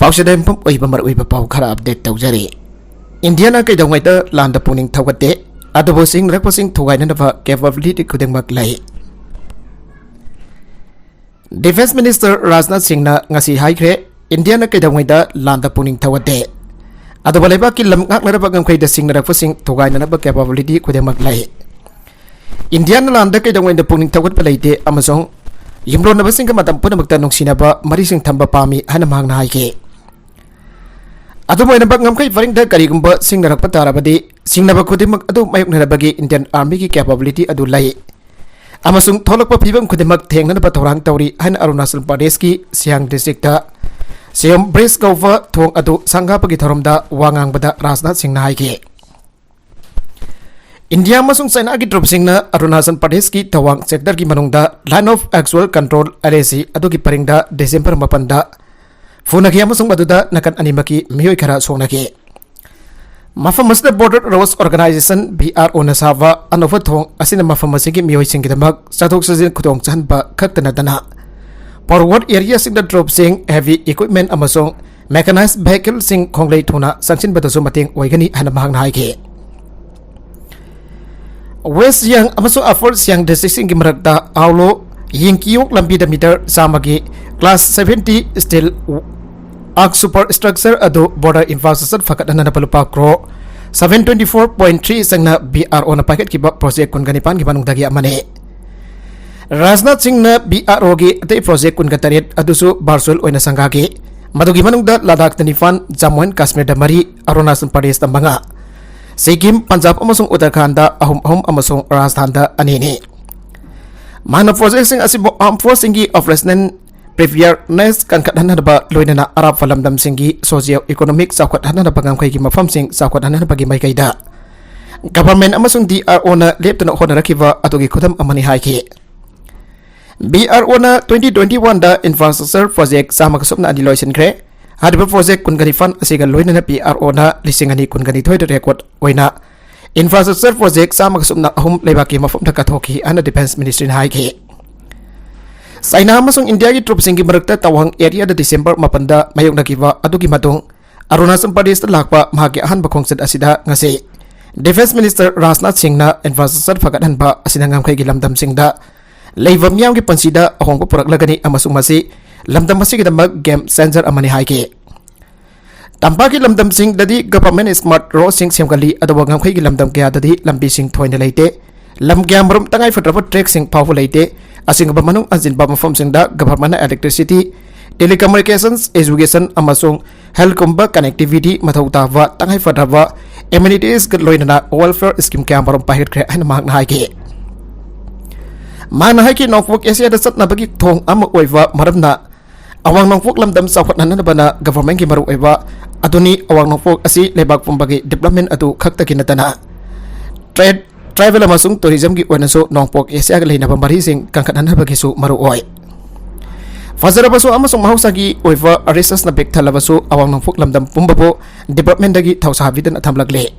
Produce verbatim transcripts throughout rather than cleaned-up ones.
ꯄꯥꯎꯁꯤꯗ ꯌꯨꯝꯐꯝ ꯑꯣꯏꯕ ꯃꯔꯨꯑꯣꯏꯕ ꯄꯥꯎ ꯈꯔ ꯑꯞꯗꯦꯠ ꯇꯧꯖꯔꯤ꯫ ꯏꯟꯗꯤꯌꯥꯅ ꯀꯩꯗꯧꯉꯩꯗ ꯂꯥꯟꯗ ꯄꯨꯛꯅꯤꯡ ꯊꯧꯒꯠꯇꯦ, ꯑꯗꯨꯕꯨ ꯁꯤꯡꯅꯔꯛꯄꯁꯤꯡ ꯊꯨꯒꯥꯏꯅꯅꯕ ꯀꯦꯄꯦꯕꯤꯂꯤꯇꯤ ꯈꯨꯗꯤꯡꯃꯛ ꯂꯩ꯫ ꯗꯤꯐꯦꯟꯁ ꯃꯤꯅꯤꯁꯇꯔ ꯔꯥꯖꯅꯥꯊ ꯁꯤꯡꯅ ꯉꯁꯤ ꯍꯥꯏꯈ꯭ꯔꯦ, ꯏꯟꯗꯤꯌꯥꯅ ꯀꯩꯗꯧꯉꯩꯗ ꯂꯥꯟꯗ ꯄꯨꯛꯅꯤꯡ ꯊꯧꯒꯠꯇꯦ, ꯑꯗꯨꯕꯨ ꯂꯩꯕꯥꯛꯀꯤ ꯂꯝ ꯉꯥꯛꯅꯔꯕ ꯉꯝꯈꯩꯗ ꯁꯤꯡꯅꯔꯛꯄꯁꯤꯡ ꯊꯨꯒꯥꯏꯅꯅꯕ ꯀꯦꯄꯦꯕꯤꯂꯤꯇꯤ ꯈꯨꯗꯤꯡꯃꯛ ꯂꯩ꯫ ꯏꯟꯗꯤꯌꯥꯅ ꯂꯥꯟꯗ ꯀꯩꯗꯧꯉꯩꯗ ꯄꯨꯛꯅꯤꯡ ꯊꯧꯒꯠꯄ ꯂꯩꯇꯦ ꯑꯃꯁꯨꯡ ꯌꯨꯝꯂꯣꯟꯅꯕꯁꯤꯡꯒ ꯃꯇꯝ ꯄꯨꯝꯅꯃꯛꯇ ꯅꯨꯡꯁꯤꯅꯕ ꯃꯔꯤꯁꯤꯡ ꯊꯝꯕ ꯄꯥꯝꯃꯤ ꯍꯥꯏꯅ ꯃꯍꯥꯛꯅ ꯍꯥꯏꯈꯤ꯫ ꯑꯗꯨꯝ ꯑꯣꯏꯅꯃꯛ, ꯉꯝꯈꯩ ꯄꯔꯤꯡꯗ ꯀꯔꯤꯒꯨꯝꯕ ꯁꯤꯡꯅꯔꯛꯄ ꯇꯥꯔꯕꯗꯤ, ꯁꯤꯡꯅꯕ ꯈꯨꯗꯤꯡꯃꯛ ꯑꯗꯨ ꯃꯥꯌꯣꯛꯅꯅꯕꯒꯤ ꯏꯟꯗꯤꯌꯟ ꯑꯥꯔꯃꯤꯒꯤ ꯀꯦꯄꯦꯕꯤꯂꯤꯇꯤ ꯑꯗꯨ ꯂꯩ ꯑꯃꯁꯨꯡ ꯊꯣꯛꯂꯛꯄ ꯐꯤꯚꯝ ꯈꯨꯗꯤꯡꯃꯛ ꯊꯦꯡꯅꯅꯕ ꯊꯧꯔꯥꯡ ꯇꯧꯔꯤ ꯍꯥꯏꯅ ꯑꯔꯨꯅꯥꯆꯜ ꯄ꯭ꯔꯗꯦꯁꯀꯤ ꯁꯤꯌꯥꯡ ꯗꯤꯁꯇ꯭ꯔꯤꯛꯇ ꯁꯤꯌꯣꯝ ꯕ꯭ꯔꯤꯖ ꯀꯧꯕ ꯊꯣꯡ ꯑꯗꯨ ꯁꯪꯒꯥꯕꯒꯤ ꯊꯧꯔꯝꯗ ꯋꯥ ꯉꯥꯡꯕꯗ ꯔꯥꯖꯅꯥꯊ ꯁꯤꯡꯅ ꯍꯥꯏꯈꯤ꯫ ꯏꯟꯗꯤꯌꯥ ꯑꯃꯁꯨꯡ ꯆꯥꯏꯅꯥꯒꯤ ꯇ꯭ꯔꯨꯞꯁꯤꯡꯅ ꯑꯔꯨꯅꯥꯆꯜ ꯄ꯭ꯔꯗꯦꯁꯀꯤ ꯇꯋꯥꯡ ꯁꯦꯛꯇꯔꯒꯤ ꯃꯅꯨꯡꯗ Line of Actual Control, R A ꯁꯤ, ꯑꯗꯨꯒꯤ ꯄꯔꯤꯡꯗ ꯗꯤꯁꯦꯝꯕꯔ ꯃꯥꯄꯟꯗ ꯐꯨꯅꯈꯤ ꯑꯃꯁꯨꯡ ꯃꯗꯨꯗ ꯅꯥꯀꯟ ꯑꯅꯤꯃꯛꯀꯤ ꯃꯤꯑꯣꯏ ꯈꯔ ꯁꯣꯛꯅꯈꯤ꯫ ꯃꯐꯝ ꯑꯁꯤꯗ Border Roads Organization, B R ꯑꯣꯅ ꯁꯥꯕ ꯑꯅꯧꯕ ꯊꯣꯡ ꯑꯁꯤꯅ ꯃꯐꯝ ꯑꯁꯤꯒꯤ ꯃꯤꯑꯣꯏꯁꯤꯡꯒꯤꯗꯃꯛ ꯆꯠꯊꯣꯛ ꯆꯠꯁꯤꯟ ꯈꯨꯗꯣꯡ ꯆꯥꯍꯟꯕ ꯈꯛꯇ ꯅꯠꯇꯅ, forward areaꯁꯤꯡꯗ ꯇ꯭ꯔꯨꯞꯁꯤꯡ, heavy equipment ꯑꯃꯁꯨꯡ mechanized vehicleꯁꯤꯡ ꯈꯣꯡꯂꯩ ꯊꯨꯅ ꯆꯪꯁꯤꯟꯕꯗꯁꯨ ꯃꯇꯦꯡ ꯑꯣꯏꯒꯅꯤ ꯍꯥꯏꯅ ꯃꯍꯥꯛꯅ ꯍꯥꯏꯈꯤ꯫ ꯋꯦꯁ ꯁꯤꯌꯥꯡ ꯑꯃꯁꯨꯡ ꯑꯄꯔ ꯁꯤꯌꯥꯡ ꯗꯤꯁꯇ꯭ꯔꯤꯛꯁꯤꯡꯒꯤ ꯃꯔꯛꯇ ꯑꯥꯎꯂꯣ ꯌꯦꯡꯀꯤꯌꯣꯛ ꯂꯝꯕꯤꯗ ꯃꯤꯇꯔ ꯆꯥꯝꯃꯒꯤ Class seventy steel arch superstructure ꯑꯗꯨ border infrastructure ꯐꯒꯠꯍꯟꯅꯕ ꯂꯨꯄꯥ crore seven twenty four point three ꯆꯪꯅ ꯕꯤ ꯑꯥꯔ ꯑꯣꯅ ꯄꯥꯏꯈꯠꯈꯤꯕ project ꯀꯨꯟꯒ ꯅꯤꯄꯥꯟꯒꯤ ꯃꯅꯨꯡꯗꯒꯤ ꯑꯃꯅꯤ꯫ ꯔꯥꯖꯅꯥꯊ ꯁꯤꯡꯅ ꯕꯤ ꯑꯥꯔ ꯑꯣꯒꯤ ꯑꯇꯩ project ꯀꯨꯟꯒ ꯇꯔꯦꯠ ꯑꯗꯨꯁꯨ virtual ꯑꯣꯏꯅ ꯁꯪꯒꯥꯈꯤ꯫ ꯃꯗꯨꯒꯤ ꯃꯅꯨꯡꯗ ꯂꯗꯥꯈꯇ ꯅꯤꯄꯥꯟ, ꯖꯝꯃꯨ ꯑꯦꯟ ꯀꯥꯁꯃꯤꯔꯗ ꯃꯔꯤ, ꯑꯔꯨꯅꯥꯆꯜ ꯄ꯭ꯔꯗꯦꯁꯇ ꯃꯉꯥ, ꯁꯤꯛꯀꯤꯝ, ꯄꯟꯖꯥꯕ ꯑꯃꯁꯨꯡ ꯎꯠꯇꯔꯈꯥꯟꯗ ꯑꯍꯨꯝ ꯑꯍꯨꯝ ꯑꯃꯁꯨꯡ ꯔꯥꯖꯁꯊꯥꯟꯗ ꯑꯅꯤꯅꯤ꯫ ꯃꯍꯥꯛꯅ projectꯁꯤꯡ ꯑꯁꯤꯕꯨ armed forceꯁꯤꯡꯒꯤ operational preparedness ꯀꯟꯈꯠꯍꯟꯅꯕ, ꯂꯣꯏꯅꯅ ꯑꯔꯥꯞꯄ ꯂꯝꯗꯝꯁꯤꯡꯒꯤ socio economic ꯆꯥꯎꯈꯠꯍꯟꯅꯕ ꯉꯝꯈꯩꯒꯤ ꯃꯐꯝꯁꯤꯡ ꯆꯥꯎꯈꯠꯍꯟꯅꯕꯒꯤ ꯃꯥꯏꯀꯩꯗ government ꯑꯃꯁꯨꯡ ꯗꯤ ꯑꯥꯔ ꯑꯣꯅ ꯂꯦꯞꯇꯅ ꯍꯣꯠꯅꯔꯛꯈꯤꯕ ꯑꯗꯨꯒꯤ ꯈꯨꯗꯝ ꯑꯃꯅꯤ ꯍꯥꯏꯈꯤ꯫ ꯕꯤ ꯑꯥꯔ ꯑꯣꯅ twenty twenty oneꯗ infrastructure project ꯆꯥꯝꯃꯒ ꯁꯨꯞꯅ ꯑꯅꯤ ꯂꯣꯏꯁꯤꯟꯈ꯭ꯔꯦ꯫ ꯍꯥꯏꯔꯤꯕ project ꯀꯨꯟꯒ ꯅꯤꯄꯥꯟ ꯑꯁꯤꯒ ꯂꯣꯏꯅꯅ ꯕꯤ ꯑꯥꯔ ꯑꯣꯅ ꯂꯤꯁꯤꯡ ꯑꯅꯤ ꯀꯨꯟꯒ ꯅꯤꯊꯣꯏꯗ record ꯑꯣꯏꯅ infrastructure project ꯆꯥꯝꯃꯒ ꯁꯨꯞꯅ ꯑꯍꯨꯝ ꯂꯩꯕꯥꯛꯀꯤ ꯃꯐꯝꯗ ꯀꯠꯊꯣꯛꯈꯤ ꯍꯥꯏꯅ Defence Ministryꯅ ꯍꯥꯏꯈꯤ꯫ ꯆꯥꯏꯅꯥ ꯑꯃꯁꯨꯡ ꯏꯟꯗꯤꯌꯥꯒꯤ ꯇ꯭ꯔꯨꯞꯁꯤꯡꯒꯤ ꯃꯔꯛꯇ ꯇꯋꯥꯡ ꯑꯦꯔꯤꯌꯥꯗ ꯗꯤꯁꯦꯝꯕꯔ ꯃꯥꯄꯟꯗ ꯃꯥꯌꯣꯛꯅꯈꯤꯕ ꯑꯗꯨꯒꯤ ꯃꯇꯨꯡ ꯑꯔꯨꯅꯥꯆꯜ ꯄ꯭ꯔꯗꯦꯁꯇ ꯂꯥꯛꯄ ꯃꯍꯥꯛꯀꯤ ꯑꯍꯥꯟꯕ ꯈꯣꯡꯆꯠ ꯑꯁꯤꯗ ꯉꯁꯤ ꯗꯤꯐꯦꯟꯁ ꯃꯤꯅꯤꯁꯇꯔ ꯔꯥꯖꯅꯥꯊ ꯁꯤꯡꯅ ꯏꯟꯐ꯭ꯔꯥꯁ꯭ꯇ꯭ꯔꯛꯆꯔ ꯐꯒꯠꯍꯟꯕ ꯑꯁꯤꯅ ꯉꯝꯈꯩꯒꯤ ꯂꯝꯗꯝꯁꯤꯡꯗ ꯂꯩꯕ ꯃꯤꯌꯥꯝꯒꯤ ꯄꯨꯟꯁꯤꯗ ꯑꯍꯣꯡꯕ ꯄꯨꯔꯛꯂꯒꯅꯤ ꯑꯃꯁꯨꯡ ꯃꯁꯤ ꯂꯝꯗꯝ ꯑꯁꯤꯒꯤꯗꯃꯛ ꯒꯦꯝ ꯆꯦꯟꯖꯔ ꯑꯃꯅꯤ ꯍꯥꯏꯈꯤ꯫ ꯇꯝꯄꯥꯛꯀꯤ ꯂꯝꯗꯝꯁꯤꯡꯗꯗꯤ ꯒꯚꯔꯟꯃꯦꯟꯠ ꯁ꯭ꯃꯥꯔꯠ ꯔꯣꯗꯁꯤꯡ ꯁꯦꯝꯒꯠꯂꯤ, ꯑꯗꯨꯕꯨ ꯉꯝꯈꯩꯒꯤ ꯂꯝꯗꯝ ꯀꯌꯥꯗꯗꯤ ꯂꯝꯕꯤꯁꯤꯡ ꯊꯣꯏꯅ ꯂꯩꯇꯦ꯫ ꯂꯝ ꯀꯌꯥꯃꯔꯨꯝ ꯇꯉꯥꯏ ꯐꯗ꯭ꯔꯕ ꯇ꯭ꯔꯦꯛꯁꯤꯡ ꯐꯥꯎꯕ ꯂꯩꯇꯦ꯫ ꯑꯁꯤꯒꯨꯝꯕ ꯃꯅꯨꯡ ꯍꯟꯖꯤꯟꯕ ꯃꯐꯝꯁꯤꯡꯗ ꯒꯚꯔꯟꯃꯦꯟꯠꯅ ꯏꯂꯦꯛꯇ꯭ꯔꯤꯁꯤꯇꯤ, ꯇꯦꯂꯤꯀꯝꯃ꯭ꯌꯨꯅꯤꯀꯦꯁꯟꯁ, ꯑꯦꯖꯨꯀꯦꯁꯟ ꯑꯃꯁꯨꯡ ꯍꯦꯜꯊꯀꯨꯝꯕ ꯀꯅꯦꯛꯇꯤꯚꯤꯇꯤ ꯃꯊꯧ ꯇꯥꯕ ꯇꯉꯥꯏ ꯐꯗ꯭ꯔꯕ ꯑꯦꯃꯦꯅꯤꯇꯤꯁꯀ ꯂꯣꯏꯅꯅ ꯋꯦꯜꯐꯤꯌꯔ ꯁ꯭ꯀꯤꯝ ꯀꯌꯥꯃꯔꯨꯝ ꯄꯥꯏꯈꯠꯈ꯭ꯔꯦ ꯍꯥꯏꯅ ꯃꯍꯥꯛꯅ ꯍꯥꯏꯈꯤ꯫ ꯃꯍꯥꯛꯅ ꯍꯥꯏꯈꯤ, ꯅꯣꯡꯄꯣꯛ ꯑꯦꯁꯤꯌꯥꯗ ꯆꯠꯅꯕꯒꯤ ꯊꯣꯡ ꯑꯃ ꯑꯣꯏꯕ ꯃꯔꯝꯅ ꯑꯋꯥꯡ ꯅꯣꯡꯄꯣꯛ ꯂꯝꯗꯝ ꯆꯥꯎꯈꯠꯍꯟꯅꯕꯅ ꯒꯚꯔꯟꯃꯦꯟꯠꯀꯤ ꯃꯔꯨꯑꯣꯏꯕ ꯑꯗꯨꯅꯤ꯫ ꯑꯋꯥꯡ ꯅꯣꯡꯄꯣꯛ ꯑꯁꯤ ꯂꯩꯕꯥꯛ ꯄꯨꯝꯕꯒꯤ ꯗꯤꯕ꯭ꯂꯞꯃꯦꯟꯠ ꯑꯗꯨ ꯈꯛꯇꯒꯤ ꯅꯠꯇꯅ ꯇ꯭ꯔꯦꯗ, ꯇ꯭ꯔꯥꯏꯕꯦꯜ ꯑꯃꯁꯨꯡ ꯇꯨꯔꯤꯖꯝꯒꯤ ꯑꯣꯏꯅꯁꯨ ꯅꯣꯡꯄꯣꯛ ꯑꯦꯁꯤꯌꯥꯒ ꯂꯩꯅꯕ ꯃꯔꯤꯁꯤꯡ ꯀꯟꯈꯠꯍꯟꯅꯕꯒꯤꯁꯨ ꯃꯔꯨ ꯑꯣꯏ꯫ ꯐꯖꯔꯕꯁꯨ ꯑꯃꯁꯨꯡ ꯃꯍꯧꯁꯥꯒꯤ ꯑꯣꯏꯕ ꯔꯤꯁꯣꯔꯁꯅ ꯄꯤꯛ ꯊꯜꯂꯕꯁꯨ ꯑꯋꯥꯡ ꯅꯣꯡꯄꯣꯛ ꯂꯝꯗꯝ ꯄꯨꯝꯕꯕꯨ ꯗꯤꯕ꯭ꯂꯞꯃꯦꯟꯠꯇꯒꯤ ꯊꯧꯁꯥꯕꯤꯗꯅ ꯊꯝꯂꯛꯂꯤ꯫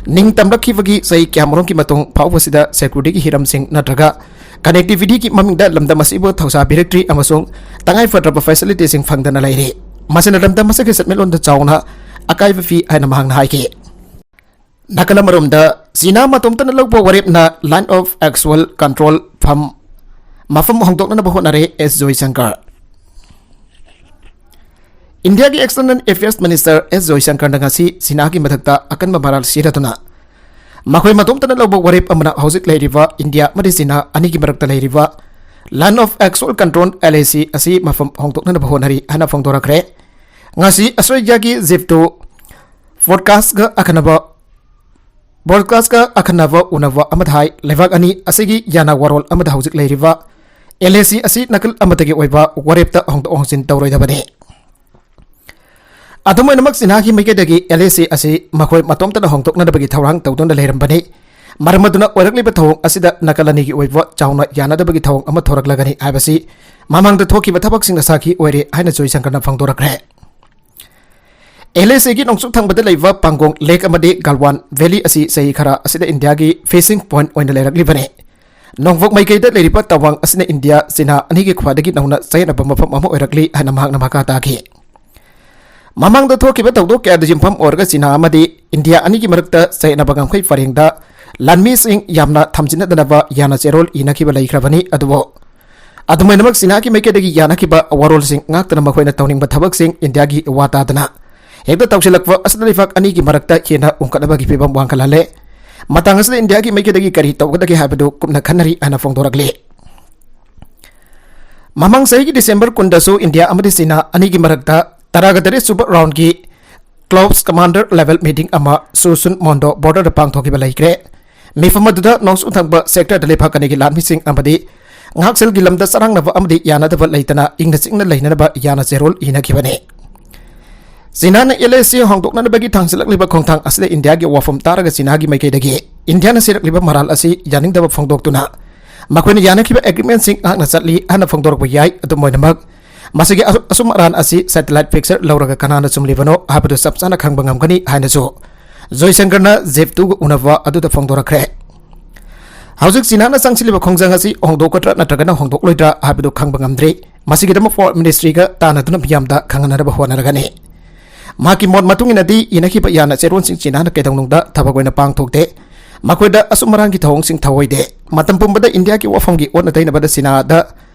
ꯅꯤꯡꯇꯝꯂꯛꯈꯤꯕꯒꯤ ꯆꯍꯤ ꯀꯌꯥꯃꯔꯨꯝꯒꯤ ꯃꯇꯨꯡ ꯐꯥꯎꯕꯁꯤꯗ ꯁꯦꯀ꯭ꯌꯨꯔꯤꯇꯤꯒꯤ ꯍꯤꯔꯝꯁꯤꯡ ꯅꯠꯇ꯭ꯔꯒ ꯀꯅꯦꯛꯇꯤꯚꯤꯇꯤꯒꯤ ꯃꯃꯤꯡꯗ ꯂꯝꯗꯝ ꯑꯁꯤꯕꯨ ꯊꯧꯁꯥꯕꯤꯔꯛꯇ꯭ꯔꯤ ꯑꯃꯁꯨꯡ ꯇꯉꯥꯏ ꯐꯗ꯭ꯔꯕ ꯐꯦꯁꯤꯂꯤꯇꯤꯁꯤꯡ ꯐꯪꯗꯅ ꯂꯩꯔꯤ꯫ ꯃꯁꯤꯅ ꯂꯝꯗꯝ ꯑꯁꯤꯒꯤ ꯁꯦꯟꯃꯤꯠꯂꯣꯟꯗ ꯆꯥꯎꯅ ꯑꯀꯥꯏꯕ ꯄꯤ ꯍꯥꯏꯅ ꯃꯍꯥꯛꯅ ꯍꯥꯏꯈꯤ꯫ ꯅꯥꯀꯜ ꯑꯃꯔꯣꯝꯗ, ꯆꯤꯅꯥ ꯃꯇꯣꯝꯇꯅ ꯂꯧꯕ ꯋꯥꯔꯦꯞꯅ Line of Actual Control ꯐꯝ, ꯃꯐꯝ ꯍꯣꯡꯗꯣꯛꯅꯅꯕ ꯍꯣꯠꯅꯔꯦ ꯑꯦꯁ ꯖꯣꯏꯁꯪꯀꯔ꯫ ꯏꯟꯗꯤꯌꯥꯒꯤ ꯑꯦꯛꯁꯇꯔꯅꯦꯜ ꯑꯦꯐꯤꯌꯔꯁ ꯃꯤꯅꯤꯁꯇꯔ ꯑꯦꯁ ꯖꯣꯏꯁꯪꯀꯔꯅ ꯉꯁꯤ ꯆꯤꯅꯥꯒꯤ ꯃꯊꯛꯇ ꯑꯀꯟꯕ ꯃꯔꯥꯜ ꯁꯤꯔꯗꯨꯅ ꯃꯈꯣꯏ ꯃꯇꯣꯝꯇꯅ ꯂꯧꯕ ꯋꯥꯔꯦꯞ ꯑꯃꯅ ꯍꯧꯖꯤꯛ ꯂꯩꯔꯤꯕ ꯏꯟꯗꯤꯌꯥ ꯑꯃꯗꯤ ꯆꯤꯅꯥ ꯑꯅꯤꯒꯤ ꯃꯔꯛꯇ ꯂꯩꯔꯤꯕ Line of Actual Control, L A C, ꯑꯁꯤ ꯃꯐꯝ ꯍꯣꯡꯗꯣꯛꯅꯅꯕ ꯍꯣꯠꯅꯔꯤ ꯍꯥꯏꯅ ꯐꯣꯡꯗꯣꯔꯛꯈ꯭ꯔꯦ꯫ ꯉꯁꯤ ꯑꯁꯇ꯭ꯔꯦꯂꯤꯌꯥꯒꯤ ꯖꯤꯞꯇꯨ ꯕꯣꯔꯗꯀꯥꯁꯀ ꯑꯈꯟꯅꯕ, ꯕꯣꯔꯗꯀꯥꯁꯀ ꯑꯈꯟꯅꯕ ꯎꯅꯕ ꯑꯃꯗ ꯍꯥꯏ, ꯂꯩꯕꯥꯛ ꯑꯅꯤ ꯑꯁꯤꯒꯤ ꯌꯥꯅ ꯋꯥꯔꯣꯜ ꯑꯃꯗ ꯍꯧꯖꯤꯛ ꯂꯩꯔꯤꯕ L A C ꯑꯁꯤ ꯅꯥꯀꯜ ꯑꯃꯠꯇꯒꯤ ꯑꯣꯏꯕ ꯋꯥꯔꯦꯞꯇ ꯍꯣꯡꯗꯣꯛ ꯍꯣꯡꯖꯤꯟ ꯇꯧꯔꯣꯏꯗꯕꯅꯤ꯫ ꯑꯗꯨꯝ ꯑꯣꯏꯅꯃꯛ, ꯆꯤꯅꯥꯒꯤ ꯃꯥꯏꯀꯩꯗꯒꯤ L A C ꯑꯁꯤ ꯃꯈꯣꯏ ꯃꯇꯣꯝꯇꯅ ꯍꯣꯡꯗꯣꯛꯅꯅꯕꯒꯤ ꯊꯧꯔꯥꯡ ꯇꯧꯗꯨꯅ ꯂꯩꯔꯝꯕꯅꯤ꯫ ꯃꯔꯝ ꯑꯗꯨꯅ ꯑꯣꯏꯔꯛꯂꯤꯕ ꯊꯧꯑꯣꯡ ꯑꯁꯤꯗ ꯅꯥꯀꯜ ꯑꯅꯤꯒꯤ ꯑꯣꯏꯕ ꯆꯥꯎꯅ ꯌꯥꯅꯗꯕꯒꯤ ꯊꯧꯑꯣꯡ ꯑꯃ ꯊꯣꯔꯛꯂꯒꯅꯤ ꯍꯥꯏꯕꯁꯤ ꯃꯃꯥꯡꯗ ꯊꯣꯛꯈꯤꯕ ꯊꯕꯛꯁꯤꯡꯅ ꯁꯥꯈꯤ ꯑꯣꯏꯔꯦ ꯍꯥꯏꯅ ꯖꯣꯏꯁꯪꯀꯔꯅ ꯐꯣꯡꯗꯣꯔꯛꯈ꯭ꯔꯦ꯫ L A Cꯒꯤ ꯅꯣꯡꯆꯨꯞ ꯊꯪꯕꯗ ꯂꯩꯕ ꯄꯥꯡꯒꯣꯡ ꯂꯦꯛ ꯑꯃꯗꯤ ꯒꯜꯋꯥꯟ ꯚꯦꯂꯤ ꯑꯁꯤ ꯆꯍꯤ ꯈꯔ ꯑꯁꯤꯗ ꯏꯟꯗꯤꯌꯥꯒꯤ ꯐꯤꯁꯤꯡ ꯄꯣꯏꯟꯠ ꯑꯣꯏꯅ ꯂꯩꯔꯛꯂꯤꯕꯅꯤ꯫ ꯅꯣꯡꯄꯣꯛ ꯃꯥꯏꯀꯩꯗ ꯂꯩꯔꯤꯕ ꯇꯋꯥꯡ ꯑꯁꯤꯅ ꯏꯟꯗꯤꯌꯥ ꯆꯤꯅꯥ ꯑꯅꯤꯒꯤ ꯈ꯭ꯋꯥꯏꯗꯒꯤ ꯅꯧꯅ ꯆꯌꯦꯠꯅꯕ ꯃꯐꯝ ꯑꯃ ꯑꯣꯏꯔꯛꯂꯤ ꯍꯥꯏꯅ ꯃꯍꯥꯛꯅ ꯃꯈꯥ ꯇꯥꯈꯤ꯫ ꯃꯃꯥꯡꯗ ꯊꯣꯛꯈꯤꯕ ꯊꯧꯗꯣꯛ ꯀꯌꯥꯗ ꯌꯨꯝꯐꯝ ꯑꯣꯏꯔꯒ ꯆꯤꯅꯥ ꯑꯃꯗꯤ ꯏꯟꯗꯤꯌꯥ ꯑꯅꯤꯒꯤ ꯃꯔꯛꯇ ꯆꯌꯦꯠꯅꯕ ꯉꯝꯈꯩ ꯄꯔꯦꯡꯗ ꯂꯥꯟꯃꯤꯁꯤꯡ ꯌꯥꯝꯅ ꯊꯝꯖꯤꯟꯅꯗꯅꯕ ꯌꯥꯅ ꯆꯦꯔꯣꯜ ꯏꯅꯈꯤꯕ ꯂꯩꯈ꯭ꯔꯕꯅꯤ꯫ ꯑꯗꯨꯕꯨ ꯑꯗꯨꯃꯥꯏꯅꯃꯛ ꯆꯤꯅꯥꯒꯤ ꯃꯥꯏꯀꯩꯗꯒꯤ ꯌꯥꯅꯈꯤꯕ ꯋꯥꯔꯣꯜꯁꯤꯡ ꯉꯥꯛꯇꯅ ꯃꯈꯣꯏꯅ ꯇꯧꯅꯤꯡꯕ ꯊꯕꯛꯁꯤꯡ ꯏꯟꯗꯤꯌꯥꯒꯤ ꯋꯥ ꯇꯥꯗꯅ ꯍꯦꯛꯇ ꯇꯧꯁꯤꯜꯂꯛꯄ ꯑꯁꯤꯅ ꯂꯩꯕꯥꯛ ꯑꯅꯤꯒꯤ ꯃꯔꯛꯇ ꯍꯦꯟꯅ ꯎꯪꯈꯠꯅꯕꯒꯤ ꯐꯤꯕꯝ ꯋꯥꯡꯈꯠꯍꯜꯂꯦ꯫ ꯃꯇꯥꯡ ꯑꯁꯤꯗ ꯏꯟꯗꯤꯌꯥꯒꯤ ꯃꯥꯏꯀꯩꯗꯒꯤ ꯀꯔꯤ ꯇꯧꯒꯗꯒꯦ ꯍꯥꯏꯕꯗꯨ ꯀꯨꯞꯅ ꯈꯟꯅꯔꯤ ꯍꯥꯏꯅ ꯐꯣꯡꯗꯣꯔꯛꯂꯤ꯫ ꯃꯃꯥꯡ ꯆꯍꯤꯒꯤ ꯗꯤꯁꯦꯝꯕꯔ ꯀꯨꯟꯗꯁꯨ ꯏꯟꯗꯤꯌꯥ ꯑꯃꯗꯤ ꯆꯤꯅꯥ ꯑꯅꯤꯒꯤ ꯃꯔꯛꯇ ꯇꯔꯥꯒ ꯇꯔꯦꯠ ꯁꯨꯕ ꯔꯥꯎꯟꯒꯤ ꯀ꯭ꯂꯥꯎꯁ ꯀꯃꯥꯟꯗꯔ ꯂꯦꯚꯦꯜ ꯃꯤꯇꯤꯡ ꯑꯃ ꯁꯨꯁꯨꯟ ꯃꯣꯟꯗꯣ ꯕꯣꯔꯗꯔꯗ ꯄꯥꯡꯊꯣꯛꯈꯤꯕ ꯂꯩꯈ꯭ꯔꯦ꯫ ꯃꯤꯐꯝ ꯑꯗꯨꯗ ꯅꯣꯡꯆꯨꯞ ꯊꯪꯕ ꯁꯦꯛꯇꯔꯗ ꯂꯩꯕꯥꯛ ꯑꯅꯤꯒꯤ ꯂꯥꯟꯃꯤꯁꯤꯡ ꯑꯃꯗꯤ ꯉꯥꯛꯁꯦꯜꯒꯤ ꯂꯝꯗ ꯆꯔꯥꯡꯅꯕ ꯑꯃꯗꯤ ꯌꯥꯅꯗꯕ ꯂꯩꯇꯅ ꯏꯪꯅ ꯆꯤꯛꯅ ꯂꯩꯅꯅꯕ ꯌꯥꯅ ꯆꯦꯔꯣꯜ ꯏꯅꯈꯤꯕꯅꯤ꯫ ꯆꯤꯅꯥꯅ ꯑꯦꯜ ꯑꯦ ꯁꯤ ꯍꯣꯡꯗꯣꯛꯅꯅꯕꯒꯤ ꯊꯥꯡꯖꯤꯜꯂꯛꯂꯤꯕ ꯈꯣꯡꯊꯥꯡ ꯑꯁꯤꯗ ꯏꯟꯗꯤꯌꯥꯒꯤ ꯋꯥꯐꯝ ꯇꯥꯔꯒ ꯆꯤꯅꯥꯒꯤ ꯃꯥꯏꯀꯩꯗꯒꯤ ꯏꯟꯗꯤꯌꯥꯅ ꯁꯤꯔꯛꯂꯤꯕ ꯃꯔꯥꯜ ꯑꯁꯤ ꯌꯥꯅꯤꯡꯗꯕ ꯐꯣꯡꯗꯣꯛꯇꯨꯅ ꯃꯈꯣꯏꯅ ꯌꯥꯅꯈꯤꯕ ꯑꯦꯒ꯭ꯔꯤꯃꯦꯟꯁꯤꯡ ꯉꯥꯛꯅ ꯆꯠꯂꯤ ꯍꯥꯏꯅ ꯐꯣꯡꯗꯣꯔꯛꯄ ꯌꯥꯏ꯫ ꯑꯗꯨꯝ ꯑꯣꯏꯅꯃꯛ, ꯃꯁꯤꯒꯤ ꯑꯁꯨ-, ꯑꯁꯨꯝ ꯑꯔꯥꯟ ꯑꯁꯤ ꯁꯦꯇꯦꯂꯥꯏꯠ ꯄꯤꯛꯆꯔ ꯂꯧꯔꯒ ꯀꯅꯥꯅ ꯆꯨꯝꯂꯤꯕꯅꯣ ꯍꯥꯏꯕꯗꯨ ꯆꯞ ꯆꯥꯅ ꯈꯪꯕ ꯉꯝꯒꯅꯤ ꯍꯥꯏꯅꯁꯨ ꯖꯣꯏꯁꯪꯀꯔꯅ ꯖꯦꯞꯇꯨꯒ ꯎꯅꯕ ꯑꯗꯨꯗ ꯐꯣꯡꯗꯣꯔꯛꯈ꯭ꯔꯦ꯫ ꯍꯧꯖꯤꯛ ꯆꯤꯅꯥꯅ ꯆꯪꯁꯤꯜꯂꯤꯕ ꯈꯣꯡꯖꯪ ꯑꯁꯤ ꯍꯣꯡꯗꯣꯛꯀꯗ꯭ꯔꯥ ꯅꯠꯇ꯭ꯔꯒꯅ ꯍꯣꯡꯗꯣꯛꯂꯣꯏꯗ꯭ꯔꯥ ꯍꯥꯏꯕꯗꯨ ꯈꯪꯕ ꯉꯝꯗ꯭ꯔꯤ꯫ ꯃꯁꯤꯒꯤꯗꯃꯛ ꯐꯣꯔꯦꯟ ꯃꯤꯅꯤꯁꯇ꯭ꯔꯤꯒ ꯇꯥꯟꯅꯗꯨꯅ ꯃꯤꯌꯥꯝꯗ ꯈꯪꯍꯟꯅꯕ ꯍꯣꯠꯅꯔꯒꯅꯤ꯫ ꯃꯍꯥꯛꯀꯤ ꯃꯣꯠ ꯃꯇꯨꯡ ꯏꯟꯅꯗꯤ, ꯏꯅꯈꯤꯕ ꯌꯥꯅ ꯆꯦꯔꯣꯟꯁꯤꯡ ꯆꯤꯅꯥꯅ ꯀꯩꯗꯧꯅꯨꯡꯗ ꯊꯕꯛ ꯑꯣꯏꯅ ꯄꯥꯡꯊꯣꯛꯇꯦ꯫ ꯃꯈꯣꯏꯗ ꯑꯁꯨꯝ ꯑꯔꯥꯟꯒꯤ ꯊꯧꯑꯣꯡꯁꯤꯡ ꯊꯧꯑꯣꯏꯗꯦ꯫ ꯃꯇꯝ ꯄꯨꯝꯕꯗ ꯏꯟꯗꯤꯌꯥꯒꯤ ꯋꯥꯐꯝꯒꯤ ꯑꯣꯟꯅ ꯇꯩꯅꯕꯗ ꯆꯤꯅꯥꯗ,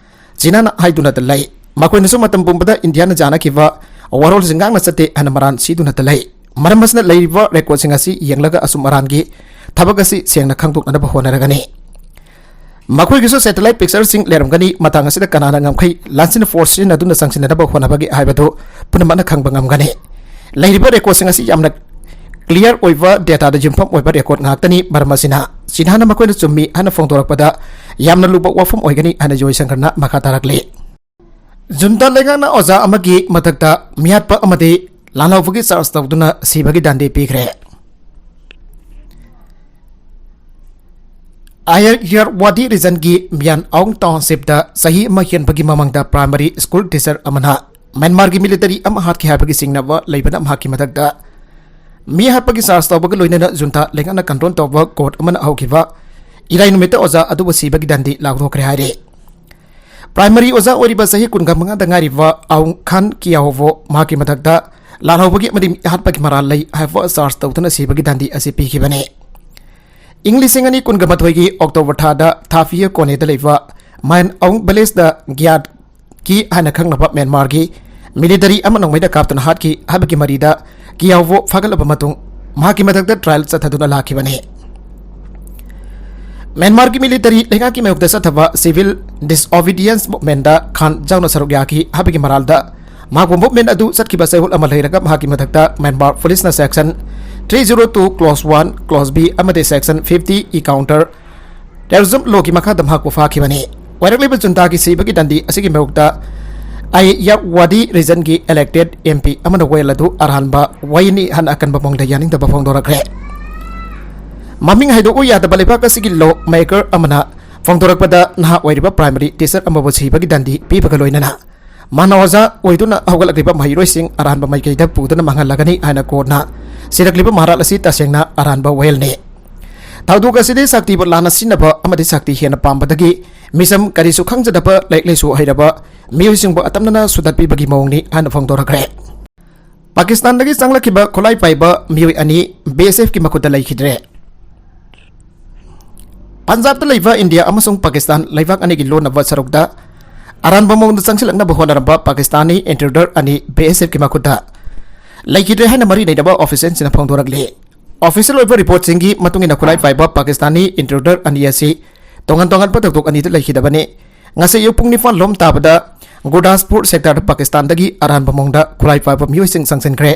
ꯆꯤꯅꯥꯅ ꯍꯥꯏꯗꯨꯅꯇ ꯂꯩ꯫ ꯃꯈꯣꯏꯅꯁꯨ ꯃꯇꯝ ꯄꯨꯝꯕꯗ ꯏꯟꯗꯤꯌꯥꯅ ꯌꯥꯅꯈꯤꯕ ꯋꯥꯔꯣꯜꯁꯤꯡ ꯉꯥꯛꯅ ꯆꯠꯇꯦ ꯍꯥꯏꯅ ꯃꯔꯥꯟ ꯁꯤꯗꯨꯅꯇ ꯂꯩ꯫ ꯃꯔꯝ ꯑꯁꯤꯅ ꯂꯩꯔꯤꯕ ꯔꯦꯀꯣꯔꯗꯁꯤꯡ ꯑꯁꯤ ꯌꯦꯡꯂꯒ ꯑꯁꯨꯝ ꯑꯔꯥꯟꯒꯤ ꯊꯕꯛ ꯑꯁꯤ ꯁꯦꯡꯅ ꯈꯪꯗꯣꯛꯅꯅꯕ ꯍꯣꯠꯅꯔꯒꯅꯤ꯫ ꯃꯈꯣꯏꯒꯤꯁꯨ ꯁꯦꯇꯦꯂꯥꯏꯠ ꯄꯤꯛꯆꯔꯁꯤꯡ ꯂꯩꯔꯝꯒꯅꯤ꯫ ꯃꯇꯥꯡ ꯑꯁꯤꯗ ꯀꯅꯥꯅ ꯉꯝꯈꯩ ꯂꯥꯟꯁꯤꯟ ꯐꯣꯔꯁ ꯁꯤꯖꯤꯟꯅꯗꯨꯅ ꯆꯪꯁꯤꯟꯅꯅꯕ ꯍꯣꯠꯅꯕꯒꯦ ꯍꯥꯏꯕꯗꯨ ꯄꯨꯝꯅꯃꯛꯅ ꯈꯪꯕ ꯉꯝꯒꯅꯤ꯫ ꯂꯩꯔꯤꯕ ꯔꯦꯀꯣꯔꯗꯁꯤꯡ ꯑꯁꯤ ꯌꯥꯝꯅ ꯀ꯭ꯂꯤꯌꯥꯔ ꯑꯣꯏꯕ ꯗꯦꯇꯥꯗ ꯌꯨꯝꯐꯝ ꯑꯣꯏꯕ ꯔꯦꯀꯣꯔꯗ ꯉꯥꯛꯇꯅꯤ꯫ ꯃꯔꯝ ꯑꯁꯤꯅ ꯆꯤꯅꯥꯅ ꯃꯈꯣꯏꯅ ꯆꯨꯝꯃꯤ ꯍꯥꯏꯅ ꯐꯣꯡꯗꯣꯔꯛꯄꯗ ꯌꯥꯝꯅ ꯂꯨꯕ ꯋꯥꯐꯝ ꯑꯣꯏꯒꯅꯤ ꯍꯥꯏꯅ ꯖꯣꯏꯁꯪꯀꯔꯅ ꯃꯈꯥ ꯇꯥꯔꯛꯂꯤ꯫ ꯖꯨꯟꯇꯥ ꯂꯩꯉꯥꯛꯅ ꯑꯣꯖꯥ ꯑꯃꯒꯤ ꯃꯊꯛꯇ ꯃꯤꯍꯥꯠꯄ ꯑꯃꯗꯤ ꯂꯥꯟꯍꯧꯕꯒꯤ ꯆꯥꯔꯖ ꯇꯧꯗꯨꯅ ꯁꯤꯕꯒꯤ ꯗꯥꯟꯗꯤ ꯄꯤꯈ꯭ꯔꯦ꯫ ꯑꯥꯌꯔꯋꯥꯗꯤ ꯔꯤꯖꯟꯒꯤ ꯃꯤꯌꯥꯟ ꯑꯥꯎꯡ ꯇꯥꯎꯟꯁꯤꯞꯇ ꯆꯍꯤ ꯑꯃ ꯍꯦꯟꯕꯒꯤ ꯃꯃꯥꯡꯗ ꯄ꯭ꯔꯥꯏꯃꯔꯤ ꯁ꯭ꯀꯨꯜ ꯇꯤꯆꯔ ꯑꯃꯅ ꯃ꯭ꯌꯥꯟꯃꯥꯔꯒꯤ ꯃꯤꯂꯤꯇꯔꯤ ꯑꯃ ꯍꯥꯠꯈꯤ ꯍꯥꯏꯕꯒꯤ ꯆꯤꯡꯅꯕ ꯂꯩꯕꯅ ꯃꯍꯥꯛꯀꯤ ꯃꯊꯛꯇ ꯃꯤ ꯍꯥꯠꯄꯒꯤ ꯆꯥꯔꯖ ꯇꯧꯕꯒ ꯂꯣꯏꯅꯅ ꯖꯨꯟꯇꯥ ꯂꯩꯉꯥꯛꯅ ꯀꯟꯇ꯭ꯔꯣꯜ ꯇꯧꯕ ꯀꯣꯔꯠ ꯑꯃꯅ ꯍꯧꯈꯤꯕ ꯏꯔꯥꯏ ꯅꯨꯃꯤꯠꯇ ꯑꯣꯖꯥ ꯑꯗꯨꯕꯨ ꯁꯤꯕꯒꯤ ꯗꯟꯗꯤ ꯂꯥꯎꯊꯣꯛꯈ꯭ꯔꯦ ꯍꯥꯏꯔꯤ꯫ ꯄ꯭ꯔꯥꯏꯃꯔꯤ ꯑꯣꯖꯥ ꯑꯣꯏꯔꯤꯕ ꯆꯍꯤ ꯀꯨꯟꯒ ꯃꯉꯥꯗ ꯉꯥꯏꯔꯤꯕ ꯑꯥꯎꯡ ꯈꯥꯟ ꯀꯤꯌꯥꯎꯕꯨ ꯃꯍꯥꯛꯀꯤ ꯃꯊꯛꯇ ꯂꯥꯜꯍꯧꯕꯒꯤ ꯑꯃꯗꯤ ꯍꯥꯠꯄꯒꯤ ꯃꯔꯥꯜ ꯂꯩ ꯍꯥꯏꯕ ꯆꯥꯔꯖ ꯇꯧꯗꯨꯅ ꯁꯤꯕꯒꯤ ꯗꯟꯗꯤ ꯑꯁꯤ ꯄꯤꯈꯤꯕꯅꯤ꯫ ꯏꯪ ꯂꯤꯁꯤꯡ ꯑꯅꯤ ꯀꯨꯟꯒ ꯃꯥꯊꯣꯏꯒꯤ ꯑꯣꯛꯇꯣꯕꯔ ꯊꯥꯗ ꯊꯥꯐꯤꯌ ꯀꯣꯅꯦꯗ ꯂꯩꯕ ꯃꯥꯏꯟ ꯑꯥꯎꯡ ꯚꯤꯂꯦꯖꯇ ꯒ꯭ꯌꯥꯠ ꯀꯤ ꯍꯥꯏꯅ ꯈꯪꯅꯕ ꯃ꯭ꯌꯥꯟꯃꯥꯔꯒꯤ ꯃꯤꯂꯤꯇꯔꯤ ꯑꯃ ꯅꯣꯡꯃꯩꯗ ꯀꯥꯞꯇꯨꯅ ꯍꯥꯠꯈꯤ ꯍꯥꯏꯕꯒꯤ ꯃꯔꯤꯗ ꯀꯤꯌꯥꯎꯕꯣ ꯐꯥꯒꯠꯂꯕ ꯃꯇꯨꯡ ꯃꯍꯥꯛꯀꯤ ꯃꯊꯛꯇ ꯇ꯭ꯔꯥꯏꯜ ꯆꯠꯊꯗꯨꯅ ꯂꯥꯛꯈꯤꯕꯅꯤ꯫ ꯃ꯭ꯌꯥꯟꯃꯥꯔꯒꯤ ꯃꯤꯂꯤꯇꯔꯤ ꯂꯩꯉꯥꯛꯀꯤ ꯃꯥꯌꯣꯛꯇ ꯆꯠꯊꯕ ꯁꯤꯚꯤꯜ ꯗꯤꯁꯑꯣꯕꯤꯗꯤꯌꯦꯟꯁ ꯃꯨꯚꯃꯦꯟꯗ ꯈꯥꯟ ꯌꯥꯎꯅ ꯁꯔꯨꯛ ꯌꯥꯈꯤ ꯍꯥꯏꯕꯒꯤ ꯃꯔꯥꯜꯗ ꯃꯍꯥꯛꯄꯨ ꯃꯨꯚꯃꯦꯟ ꯑꯗꯨ ꯆꯠꯈꯤꯕ ꯆꯌꯣꯜ ꯑꯃ ꯂꯩꯔꯒ ꯃꯍꯥꯛꯀꯤ ꯃꯊꯛꯇ ꯃ꯭ꯌꯥꯟꯃꯥꯔ ꯄꯨꯂꯤꯁꯅ section three zero two close one close B ꯑꯃꯗꯤ section fifty E counter terrorism ꯂꯣꯒꯤ ꯃꯈꯥꯗ ꯃꯍꯥꯛꯄꯨ ꯐꯥꯈꯤꯕꯅꯤ꯫ ꯑꯣꯏꯔꯛꯂꯤꯕ ꯖꯨꯟꯇꯥꯒꯤ ꯁꯤꯕꯒꯤ ꯗꯟꯗꯤ ꯑꯁꯤꯒꯤ ꯃꯥꯌꯣꯛꯇ ꯑꯥꯏꯌꯥꯋꯥꯗꯤ ꯔꯤꯖꯟꯒꯤ ꯏꯂꯦꯛꯇꯦꯗ ꯑꯦꯝ ꯄꯤ ꯑꯃꯅ ꯋꯥꯌꯦꯜ ꯑꯗꯨ ꯑꯔꯥꯟꯕ ꯋꯥꯌꯦꯜꯅꯤ ꯍꯥꯏꯅ ꯑꯀꯟꯕ ꯃꯑꯣꯡꯗ ꯌꯥꯅꯤꯡꯗꯕ ꯐꯣꯡꯗꯣꯔꯛꯈ꯭ꯔꯦ꯫ ꯃꯃꯤꯡ ꯍꯥꯏꯗꯣꯛꯎ ꯌꯥꯗꯕ ꯂꯩꯕꯥꯛ ꯑꯁꯤꯒꯤ ꯂꯣ ꯃꯦꯀꯔ ꯑꯃꯅ ꯐꯣꯡꯗꯣꯔꯛꯄꯗ ꯅꯍꯥ ꯑꯣꯏꯔꯤꯕ ꯄ꯭ꯔꯥꯏꯃꯔꯤ ꯇꯤꯆꯔ ꯑꯃꯕꯨ ꯁꯤꯕꯒꯤ ꯗꯟꯗꯤ ꯄꯤꯕꯒ ꯂꯣꯏꯅꯅ ꯃꯥꯅ ꯑꯣꯖꯥ ꯑꯣꯏꯗꯨꯅ ꯍꯧꯒꯠꯂꯛꯂꯤꯕ ꯃꯍꯩꯔꯣꯏꯁꯤꯡ ꯑꯔꯥꯟꯕ ꯃꯥꯏꯀꯩꯗ ꯄꯨꯗꯨꯅ ꯃꯥꯡꯍꯜꯂꯒꯅꯤ ꯍꯥꯏꯅ ꯀꯣꯔꯠꯅ ꯁꯤꯔꯛꯂꯤꯕ ꯃꯔꯥꯜ ꯑꯁꯤ ꯇꯁꯦꯡꯅ ꯑꯔꯥꯟꯕ ꯋꯥꯌꯦꯜꯅꯤ꯫ ꯊꯧꯗꯣꯛ ꯑꯁꯤꯗꯤ ꯁꯛꯇꯤꯕꯨ ꯂꯥꯟꯅ ꯁꯤꯖꯤꯟꯅꯕ ꯑꯃꯗꯤ ꯁꯛꯇꯤ ꯍꯦꯟꯅ ꯄꯥꯝꯕꯗꯒꯤ ꯃꯤꯆꯝ ꯀꯔꯤꯁꯨ ꯈꯪꯖꯗꯕ ꯂꯥꯏꯔꯤꯛ ꯂꯥꯏꯁꯨ ꯍꯩꯔꯕ ꯃꯤꯑꯣꯏꯁꯤꯡꯕꯨ ꯑꯇꯝꯅꯅ ꯁꯨꯗꯠꯄꯤꯕꯒꯤ ꯃꯑꯣꯡꯅꯤ ꯍꯥꯏꯅ ꯐꯣꯡꯗꯣꯔꯛꯈ꯭ꯔꯦ꯫ ꯄꯥꯀꯤꯁꯇꯥꯟꯗꯒꯤ ꯆꯪꯂꯛꯈꯤꯕ ꯈꯨꯠꯂꯥꯏ ꯄꯥꯏꯕ ꯃꯤꯑꯣꯏ ꯑꯅꯤ ꯕꯤ ꯑꯦꯁ ꯑꯦꯐꯀꯤ ꯃꯈꯨꯠꯇ ꯂꯩꯈꯤꯗ꯭ꯔꯦ꯫ ꯄꯟꯖꯥꯕꯇ ꯂꯩꯕ ꯏꯟꯗꯤꯌꯥ ꯑꯃꯁꯨꯡ ꯄꯥꯀꯤꯁꯇꯥꯟ ꯂꯩꯕꯥꯛ ꯑꯅꯤꯒꯤ ꯂꯣꯟꯅꯕ ꯁꯔꯨꯛꯇ ꯑꯔꯥꯟꯕ ꯃꯑꯣꯡꯗ ꯆꯪꯁꯤꯜꯂꯛꯅꯕ ꯍꯣꯠꯅꯔꯝꯕ ꯄꯥꯀꯤꯁꯇꯥꯅꯤ ꯏꯟꯇ꯭ꯔꯨꯗꯔ ꯑꯅꯤ ꯕꯤ ꯑꯦꯁ ꯑꯦꯐꯀꯤ ꯃꯈꯨꯠꯇ ꯂꯩꯈꯤꯗ꯭ꯔꯦ ꯍꯥꯏꯅ ꯃꯔꯤ ꯂꯩꯅꯕ ꯑꯣꯐꯤꯁꯤꯌꯦꯜꯁꯤꯡꯅ ꯐꯣꯡꯗꯣꯔꯛꯂꯤ꯫ ꯑꯣꯐꯤꯁꯤꯌꯦꯜ ꯑꯣꯏꯕ ꯔꯤꯄꯣꯔꯠꯁꯤꯡꯒꯤ ꯃꯇꯨꯡ ꯏꯟꯅ ꯈꯨꯠꯂꯥꯏ ꯄꯥꯏꯕ ꯄꯥꯀꯤꯁꯇꯥꯅꯤ ꯏꯟꯇ꯭ꯔꯨꯗꯔ ꯑꯅꯤ ꯑꯁꯤ ꯇꯣꯉꯥꯟ ꯇꯣꯉꯥꯟꯕ ꯊꯧꯗꯣꯛ ꯑꯅꯤꯗ ꯂꯩꯈꯤꯗꯕꯅꯤ꯫ ꯉꯁꯤ ꯑꯌꯨꯛ ꯄꯨꯡ ꯅꯤꯄꯥꯟ ꯂꯣꯝ ꯇꯥꯕꯗ ꯒꯨꯔꯗꯥꯁꯄꯨꯔ ꯁꯦꯛꯇꯔꯗ ꯄꯥꯀꯤꯁꯇꯥꯟꯗꯒꯤ ꯑꯔꯥꯟꯕ ꯃꯑꯣꯡꯗ ꯈꯨꯠꯂꯥꯏ ꯄꯥꯏꯕ ꯃꯤꯑꯣꯏꯁꯤꯡ ꯆꯪꯁꯤꯟꯈ꯭ꯔꯦ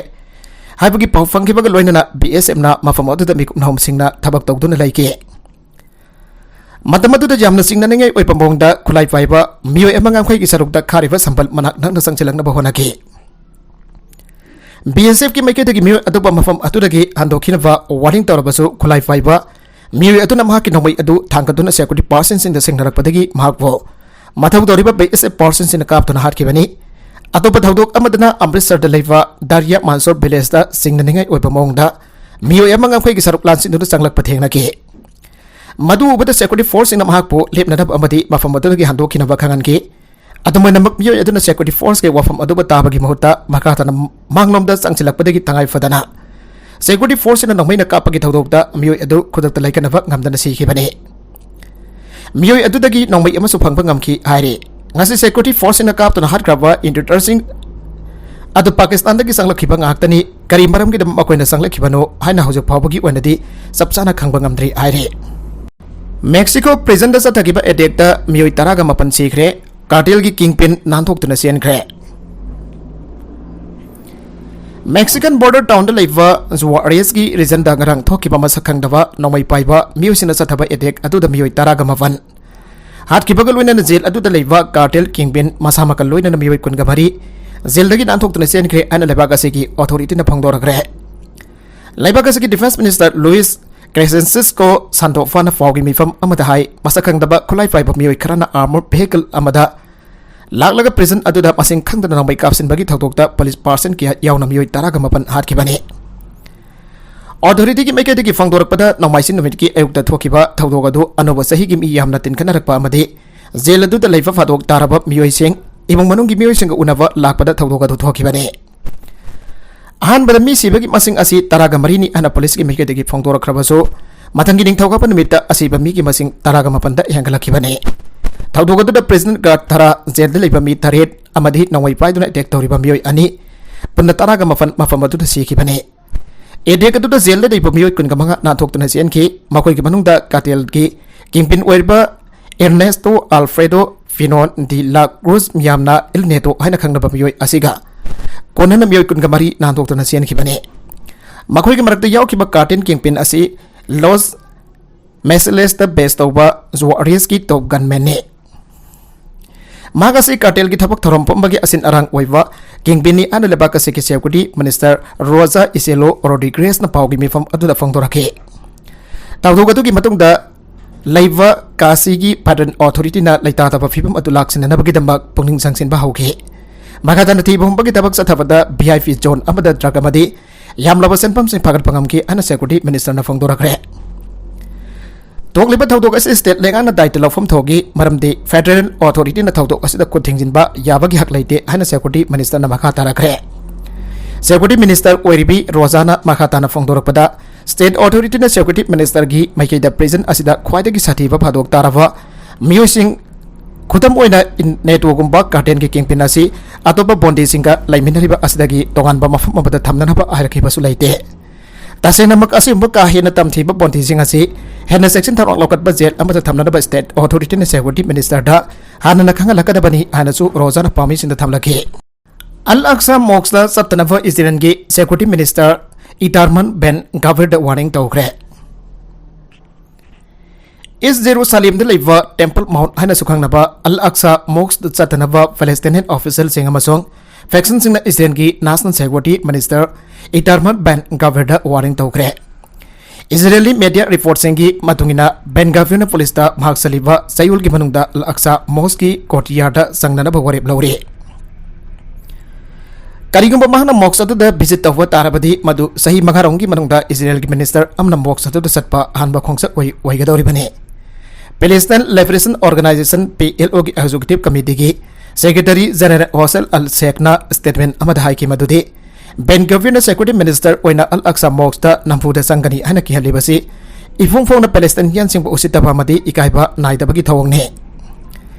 ꯍꯥꯏꯕꯒꯤ ꯄꯥꯎ ꯐꯪꯈꯤꯕꯒ ꯂꯣꯏꯅꯅ ꯕꯤ ꯑꯦꯁ ꯑꯦꯐꯅ ꯃꯐꯝ ꯑꯗꯨꯗ ꯃꯤꯀꯨꯞ ꯅꯍꯨꯝꯁꯤꯡꯅ ꯊꯕꯛ ꯇꯧꯗꯨꯅ ꯂꯩꯈꯤ꯫ ꯃꯇꯝ ꯑꯗꯨꯗ ꯌꯥꯝꯅ ꯆꯤꯡꯅꯅꯤꯡꯉꯥꯏ ꯑꯣꯏꯕ ꯃꯑꯣꯡꯗ ꯈꯨꯠꯂꯥꯏ ꯄꯥꯏꯕ ꯃꯤꯑꯣꯏ ꯑꯃ ꯉꯝꯈꯩꯒꯤ ꯁꯔꯨꯛꯇ ꯈꯥꯔꯤꯕ ꯁꯝꯕꯜ ꯃꯅꯥꯛ ꯅꯛꯅ ꯆꯪꯁꯤꯜꯂꯛꯅꯕ ꯍꯣꯠꯅꯈꯤ꯫ ꯕꯤ ꯑꯦꯁ ꯑꯦꯐꯀꯤ ꯃꯥꯏꯀꯩꯗꯒꯤ ꯃꯤꯑꯣꯏ ꯑꯇꯣꯞꯄ ꯃꯐꯝ ꯑꯗꯨꯗꯒꯤ ꯍꯟꯗꯣꯛꯈꯤꯅꯕ ꯋꯥꯔꯅꯤꯡ ꯇꯧꯔꯕꯁꯨ ꯈꯨꯠꯂꯥꯏ ꯄꯥꯏꯕ ꯃꯤꯑꯣꯏ ꯑꯗꯨꯅ ꯃꯍꯥꯛꯀꯤ ꯅꯣꯡꯃꯩ ꯑꯗꯨ ꯊꯥꯡꯒꯠꯇꯨꯅ ꯁꯦꯀ꯭ꯌꯨꯔꯤꯇꯤ ꯄꯥꯔꯁꯟꯁꯤꯡꯗ ꯁꯤꯡꯅꯔꯛꯄꯗꯒꯤ ꯃꯍꯥꯛꯄꯨ ꯃꯊꯧ ꯇꯧꯔꯤꯕ ꯕꯤ ꯑꯦꯁ ꯑꯦꯐ ꯄꯥꯔꯁꯟꯁꯤꯡꯅ ꯀꯥꯞꯇꯨꯅ ꯍꯥꯠꯈꯤꯕꯅꯤ꯫ ꯑꯇꯣꯞꯄ ꯊꯧꯗꯣꯛ ꯑꯃꯗꯅ ꯑꯃ꯭ꯔꯤꯠꯁꯔꯗ ꯂꯩꯕ ꯗꯥꯔꯤꯌꯥ ꯃꯥꯟꯁꯣꯔ ꯚꯤꯂꯦꯖꯇ ꯆꯤꯡꯅꯅꯤꯡꯉꯥꯏ ꯑꯣꯏꯕ ꯃꯑꯣꯡꯗ ꯃꯤꯑꯣꯏ ꯑꯃ ꯉꯝꯈꯩꯒꯤ ꯁꯔꯨꯛ ꯂꯥꯟꯁꯤꯟꯗꯨꯅ ꯆꯪꯂꯛꯄ ꯊꯦꯡꯅꯈꯤ꯫ ꯃꯗꯨ ꯎꯕꯗ security forceꯁꯤꯡꯅ ꯃꯍꯥꯛꯄꯨ ꯂꯦꯞꯅꯅꯕ ꯑꯃꯗꯤ ꯃꯐꯝ ꯑꯗꯨꯗꯒꯤ ꯍꯟꯗꯣꯛꯈꯤꯅꯕ ꯈꯪꯍꯟꯈꯤ꯫ ꯑꯗꯨꯝ ꯑꯣꯏꯅꯃꯛ, ꯃꯤꯑꯣꯏ ꯑꯗꯨꯅ security forceꯀꯤ ꯋꯥꯐꯝ ꯑꯗꯨꯕꯨ ꯇꯥꯕꯒꯤ ꯃꯍꯨꯠꯇ ꯃꯈꯥ ꯇꯥꯅ ꯃꯥꯡꯂꯣꯝꯗ ꯆꯪꯁꯤꯜꯂꯛꯄꯗꯒꯤ ꯇꯉꯥꯏ ꯐꯗꯅ security forceꯁꯤꯡꯅ ꯅꯣꯡꯃꯩꯅ ꯀꯥꯞꯄꯒꯤ ꯊꯧꯗꯣꯛꯇ ꯃꯤꯑꯣꯏ ꯑꯗꯨ ꯈꯨꯗꯛꯇ ꯂꯩꯈꯠꯅꯕ ꯉꯝꯗꯅ ꯁꯤꯈꯤꯕꯅꯤ꯫ ꯃꯤꯑꯣꯏ ꯑꯗꯨꯗꯒꯤ ꯅꯣꯡꯃꯩ ꯑꯃꯁꯨ ꯐꯪꯕ ꯉꯝꯈꯤ ꯍꯥꯏꯔꯤ꯫ ꯉꯁꯤ security forceꯁꯤꯡꯅ ꯀꯥꯞꯇꯨꯅ ꯍꯥꯠꯈ꯭ꯔꯕ intruderꯁꯤꯡ ꯑꯗꯨ ꯄꯥꯀꯤꯁꯇꯥꯟꯗꯒꯤ ꯆꯪꯂꯛꯈꯤꯕ ꯉꯥꯛꯇꯅꯤ꯫ ꯀꯔꯤ ꯃꯔꯝꯒꯤꯗꯃꯛ ꯃꯈꯣꯏꯅ ꯆꯪꯂꯛꯈꯤꯕꯅꯣ ꯍꯥꯏꯅ ꯍꯧꯖꯤꯛ ꯐꯥꯎꯕꯒꯤ ꯑꯣꯏꯅꯗꯤ ꯆꯞ ꯆꯥꯅ ꯈꯪꯕ ꯉꯝꯗ꯭ꯔꯤ ꯍꯥꯏꯔꯤ꯫ ꯃꯦꯛꯁꯤꯀꯣ prisonꯗ ꯆꯠꯊꯈꯤꯕ attackꯇ ꯃꯤꯑꯣꯏ ꯇꯔꯥꯒ ꯃꯥꯄꯟ ꯁꯤꯈ꯭ꯔꯦ꯫ Cartelꯒꯤ kingpin ꯅꯥꯟꯊꯣꯛꯇꯨꯅ ꯆꯦꯟꯈ꯭ꯔꯦ꯫ Mexican border townꯗ ꯂꯩꯕ Juarezꯀꯤ regionꯗ ꯉꯔꯥꯡ ꯊꯣꯛꯈꯤꯕ ꯃꯁꯛ ꯈꯪꯗꯕ ꯅꯣꯡꯃꯩ ꯄꯥꯏꯕ ꯃꯤꯑꯣꯏꯁꯤꯡꯅ ꯆꯠꯊꯕ attack ꯑꯗꯨꯗ ꯃꯤꯑꯣꯏ ꯇꯔꯥꯒ ꯃꯥꯄꯟ ꯍꯥꯠꯈꯤꯕꯒ ꯂꯣꯏꯅꯅ jail ꯑꯗꯨꯗ ꯂꯩꯕ cartel kingpin ꯃꯁꯥꯃꯛꯀ ꯂꯣꯏꯅꯅ ꯃꯤꯑꯣꯏ ꯀꯨꯟꯒ ꯃꯔꯤ jailꯗꯒꯤ ꯅꯥꯟꯊꯣꯛꯇꯨꯅ ꯆꯦꯟꯈ꯭ꯔꯦ ꯍꯥꯏꯅ ꯂꯩꯕꯥꯛ ꯑꯁꯤꯒꯤ authorityꯅ ꯐꯣꯡꯗꯣꯔꯛꯈ꯭ꯔꯦ꯫ ꯂꯩꯕꯥꯛ ꯑꯁꯤꯒꯤ defence minister Luis Crescencisco Sandovalꯅ ꯄꯥꯎꯒꯤ ꯃꯤꯐꯝ ꯑꯃꯗ ꯍꯥꯏ, ꯃꯁꯛ ꯈꯪꯗꯕ ꯈꯨꯠꯂꯥꯏ ꯄꯥꯏꯕ ꯃꯤꯑꯣꯏ ꯈꯔꯅ armored vehicle ꯑꯃꯗ ꯂꯥꯛꯂꯒ prison ꯑꯗꯨꯗ ꯃꯁꯤꯡ ꯈꯪꯗꯅ ꯅꯣꯡꯃꯩ ꯀꯥꯞꯁꯤꯟꯕꯒꯤ ꯊꯧꯗꯣꯛꯇ police person ꯀꯌꯥ ꯌꯥꯎꯅ ꯃꯤꯑꯣꯏ ꯇꯔꯥꯒ ꯃꯥꯄꯟ ꯍꯥꯠꯈꯤꯕꯅꯤ꯫ Authorityꯒꯤ ꯃꯥꯏꯀꯩꯗꯒꯤ ꯐꯣꯡꯗꯣꯔꯛꯄꯗ, ꯅꯣꯡꯃꯥꯏꯖꯤꯡ ꯅꯨꯃꯤꯠꯀꯤ ꯑꯌꯨꯛꯇ ꯊꯣꯛꯈꯤꯕ ꯊꯧꯗꯣꯛ ꯑꯗꯨ ꯑꯅꯧꯕ ꯆꯍꯤꯒꯤ ꯃꯤ ꯌꯥꯝꯅ ꯇꯤꯟꯈꯠꯅꯔꯛꯄ ꯑꯃꯗꯤ jail ꯑꯗꯨꯗ ꯂꯩꯕ ꯐꯥꯗꯣꯛ ꯇꯥꯔꯕ ꯃꯤꯑꯣꯏꯁꯤꯡ, ꯏꯃꯨꯡ ꯃꯅꯨꯡꯒꯤ ꯃꯤꯑꯣꯏꯁꯤꯡꯒ ꯎꯅꯕ ꯂꯥꯛꯄꯗ ꯊꯧꯗꯣꯛ ꯑꯗꯨ ꯊꯣꯛꯈꯤꯕꯅꯤ꯫ ꯑꯍꯥꯟꯕꯗ ꯃꯤ ꯁꯤꯕꯒꯤ ꯃꯁꯤꯡ ꯑꯁꯤ ꯇꯔꯥꯒ ꯃꯔꯤꯅꯤ ꯍꯥꯏꯅ policeꯀꯤ ꯃꯥꯏꯀꯩꯗꯒꯤ ꯐꯣꯡꯗꯣꯔꯛꯈ꯭ꯔꯕꯁꯨ, ꯃꯊꯪꯒꯤ ꯅꯤꯡꯊꯧꯀꯥꯕ ꯅꯨꯃꯤꯠꯇ ꯑꯁꯤꯕ ꯃꯤꯒꯤ ꯃꯁꯤꯡ ꯇꯔꯥꯒ ꯃꯥꯄꯟꯗ ꯍꯦꯟꯒꯠꯂꯛꯈꯤꯕꯅꯤ꯫ ꯊꯧꯗꯣꯛ ꯑꯗꯨꯗ prison guard ꯇꯔꯥ, jailꯗ ꯂꯩꯕ ꯃꯤ ꯇꯔꯦꯠ ꯑꯃꯗꯤ ꯅꯣꯡꯃꯩ ꯄꯥꯏꯗꯨꯅ attack ꯇꯧꯔꯤꯕ ꯃꯤꯑꯣꯏ ꯑꯅꯤ, ꯄꯨꯟꯅ ꯇꯔꯥꯒ ꯃꯥꯄꯟ ꯃꯐꯝ ꯑꯗꯨꯗ ꯁꯤꯈꯤꯕꯅꯤ꯫ Attack ꯑꯗꯨꯗ jailꯗ ꯂꯩꯕ ꯃꯤꯑꯣꯏ ꯀꯨꯟꯒ ꯃꯉꯥ ꯅꯥꯟꯊꯣꯛꯇꯨꯅ ꯆꯦꯟꯈꯤ꯫ ꯃꯈꯣꯏꯒꯤ ꯃꯅꯨꯡꯗ cartelꯒꯤ kingpin ꯑꯣꯏꯔꯤꯕ Ernesto Alfredo Finon de la Cruz, ꯃꯤꯌꯥꯝꯅ El Neto ꯍꯥꯏꯅ ꯈꯪꯅꯕ ꯃꯤꯑꯣꯏ ꯑꯁꯤꯒ ꯀꯣꯟꯅꯅ ꯃꯤꯑꯣꯏ ꯀꯨꯟꯒ ꯃꯔꯤ ꯅꯥꯟꯊꯣꯛꯇꯨꯅ ꯆꯦꯟꯈꯤꯕꯅꯤ꯫ ꯃꯈꯣꯏꯒꯤ ꯃꯔꯛꯇ ꯌꯥꯎꯈꯤꯕ cartel kingpin ꯑꯁꯤ Los Meselesꯇ base ꯇꯧꯕ Juarezꯀꯤ top gunmanꯅꯤ꯫ ꯃꯍꯥꯛ ꯑꯁꯤ cartelꯒꯤ ꯊꯕꯛ ꯊꯧꯔꯝ ꯄꯨꯝꯕꯒꯤ ꯑꯁꯤꯟ ꯑꯔꯥꯡ ꯑꯣꯏꯕ kingpinꯅꯤ ꯍꯥꯏꯅ ꯂꯩꯕꯥꯛ ꯑꯁꯤꯒꯤ security minister Rosa Iselo Rodriguezꯅ ꯄꯥꯎꯒꯤ ꯃꯤꯐꯝ ꯑꯗꯨꯗ ꯐꯣꯡꯗꯣꯔꯛꯈꯤ꯫ ꯊꯧꯗꯣꯛ ꯑꯗꯨꯒꯤ ꯃꯇꯨꯡꯗ ꯂꯩꯕ ꯀꯥꯁꯤꯒꯤ federal authorityꯅ ꯂꯩꯇꯥꯗꯕ ꯐꯤꯕꯝ ꯑꯗꯨ ꯂꯥꯛꯁꯤꯟꯅꯅꯕꯒꯤꯗꯃꯛ ꯄꯨꯛꯅꯤꯡ ꯆꯪꯁꯤꯟꯕ ꯍꯧꯈꯤ꯫ ꯃꯈꯥ ꯇꯥꯅ ꯊꯤꯕ ꯍꯨꯝꯕꯒꯤꯗꯃꯛ ꯆꯠꯊꯕꯗ V I P zone ꯑꯃꯗ drug ꯑꯃꯗꯤ ꯌꯥꯝꯂꯕ ꯁꯦꯟꯐꯝꯁꯤꯡ ꯐꯥꯒꯠꯄ ꯉꯝꯈꯤ ꯍꯥꯏꯅ security ministerꯅ ꯐꯣꯡꯗꯣꯔꯛꯈ꯭ꯔꯦ꯫ ꯊꯣꯛꯂꯤꯕ ꯊꯧꯗꯣꯛ ꯑꯁꯤ state ꯂꯩꯉꯥꯛꯅ ꯗꯥꯏꯇ ꯂꯧꯐꯝ ꯊꯣꯛꯏ, ꯃꯔꯝꯗꯤ federal authority ꯅ ꯊꯧꯗꯣꯛ ꯑꯁꯤꯗ ꯈꯨꯠ ꯊꯤꯡꯖꯤꯟꯕ ꯌꯥꯕꯒꯤ ꯍꯛ ꯂꯩꯇꯦ ꯍꯥꯏꯅ Security Minister ꯅ ꯃꯈꯥ ꯇꯥꯔꯛꯈ꯭ꯔꯦ꯫ Security Minister ꯑꯣꯏꯔꯤꯕꯤ ꯔꯣꯖꯥꯅ ꯃꯈꯥ ꯇꯥꯅ ꯐꯣꯡꯗꯣꯔꯛꯄꯗ, state authority ꯅ Security Minister ꯒꯤ ꯃꯥꯏꯀꯩꯗ prison ꯑꯁꯤꯗ ꯈ꯭ꯋꯥꯏꯗꯒꯤ ꯁꯥꯊꯤꯕ ꯊꯧꯗꯣꯛ ꯇꯥꯔꯕ ꯃꯤꯑꯣꯏꯁꯤꯡ, ꯈꯨꯗꯝ ꯑꯣꯏꯅ ꯏꯟ-, NATO ꯒꯨꯝꯕ cartel ꯒꯤ kingpin ꯑꯁꯤ ꯑꯇꯣꯞꯄ ꯕꯣꯟꯗꯤꯁꯤꯡꯒ ꯂꯩꯃꯤꯟꯅꯔꯤꯕ ꯑꯁꯤꯗꯒꯤ ꯇꯣꯉꯥꯟꯕ ꯃꯐꯝ ꯑꯃꯗ ꯊꯝꯅꯅꯕ ꯍꯥꯏꯔꯛꯈꯤꯕꯁꯨ ꯂꯩꯇꯦ꯫ ꯇꯁꯦꯡꯅꯃꯛ ꯑꯁꯤꯒꯨꯝꯕ ꯀꯥ ꯍꯦꯟꯅ ꯇꯝꯊꯤꯕ ꯕꯣꯟꯗꯤꯁꯤꯡ ꯑꯁꯤ ꯍꯦꯟꯅ ꯆꯦꯛꯁꯤꯟ ꯊꯧꯔꯥꯡ ꯂꯧꯈꯠꯄ ꯖꯦꯜ ꯑꯃꯗ ꯊꯝꯅꯅꯕ state authority ꯅ Security Minister ꯗ ꯍꯥꯟꯅꯅ ꯈꯪꯍꯜꯂꯛꯀꯗꯕꯅꯤ ꯍꯥꯏꯅꯁꯨ ꯔꯣꯖꯥꯅ ꯄꯥꯎꯃꯤꯁꯤꯡꯗ ꯊꯝꯂꯛꯈꯤ꯫ ꯑꯜ ꯑꯛꯁꯥ mosque ꯇ ꯆꯠꯇꯅꯕ ꯏꯖꯔꯦꯜꯒꯤ Security Minister ꯏꯇꯥꯔꯃꯟ ꯕꯦꯟ ꯒꯥꯚꯤꯔꯗ warning ꯇꯧꯈ꯭ꯔꯦ꯫ East Jerusalem ꯗ ꯂꯩꯕ Temple Mount ꯍꯥꯏꯅꯁꯨ ꯈꯪꯅꯕ ꯑꯜ ꯑꯛꯁꯥ mosque ꯇ ꯆꯠꯇꯅꯕ Palestinian official ꯁꯤꯡ ꯑꯃꯁꯨꯡ faction ꯁꯤꯡꯅ ꯏꯖꯔꯦꯜꯒꯤ National Security Minister ꯏꯇꯥꯔꯃꯟ ꯕꯦꯟ ꯒꯥꯚꯤꯔꯗ warning ꯇꯧꯈ꯭ꯔꯦ꯫ ꯏꯖꯔꯦꯂꯤ media report ꯁꯤꯡꯒꯤ ꯃꯇꯨꯡ ꯏꯟꯅ, ꯕꯦꯟ ꯒꯥꯚꯤꯔꯅ ꯄꯨꯂꯤꯁꯇ ꯃꯍꯥꯛ ꯆꯠꯂꯤꯕ ꯆꯌꯣꯜꯒꯤ ꯃꯅꯨꯡꯗ ꯑꯜ ꯑꯛꯁꯥ mosque ꯀꯤ courtyard ꯗ ꯆꯪꯅꯅꯕ ꯋꯥꯔꯦꯞ ꯂꯧꯔꯤ꯫ ꯀꯔꯤꯒꯨꯝꯕ ꯃꯍꯥꯛꯅ mosque ꯑꯗꯨꯗ visit ꯇꯧꯕ ꯇꯥꯔꯕꯗꯤ, ꯃꯗꯨ ꯆꯍꯤ ꯃꯉꯥꯔꯣꯝꯒꯤ ꯃꯅꯨꯡꯗ ꯏꯖꯔꯦꯜꯒꯤ minister ꯑꯃꯅ mosque ꯑꯗꯨꯗ ꯆꯠꯄ ꯑꯍꯥꯟꯕ ꯈꯣꯡꯆꯠ ꯑꯣꯏ-, ꯑꯣꯏꯒꯗꯧꯔꯤꯕꯅꯤ꯫ Palestine Liberation Organization, P L O ꯒꯤ executive committee ꯒꯤ secretary general ꯍꯣꯁꯦꯜ ꯑꯜ ꯁꯦꯈꯅ statement ꯑꯃꯗ ꯍꯥꯏꯈꯤ ꯃꯗꯨꯗꯤ, ꯕꯦꯟ ꯒꯚꯤꯔꯅ Security Minister ꯑꯣꯏꯅ ꯑꯜ ꯑꯛꯁꯥ mosque ꯇ ꯅꯝꯐꯨꯗ ꯆꯪꯒꯅꯤ ꯍꯥꯏꯅ ꯀꯤꯍꯜꯂꯤꯕꯁꯤ ꯏꯐꯣꯡ ꯐꯣꯡꯅ Palestinian ꯁꯤꯡꯕꯨ ꯎꯁꯤꯠꯇꯕ ꯑꯃꯗꯤ ꯏꯀꯥꯏꯕ ꯅꯥꯏꯗꯕꯒꯤ ꯊꯧꯑꯣꯡꯅꯤ꯫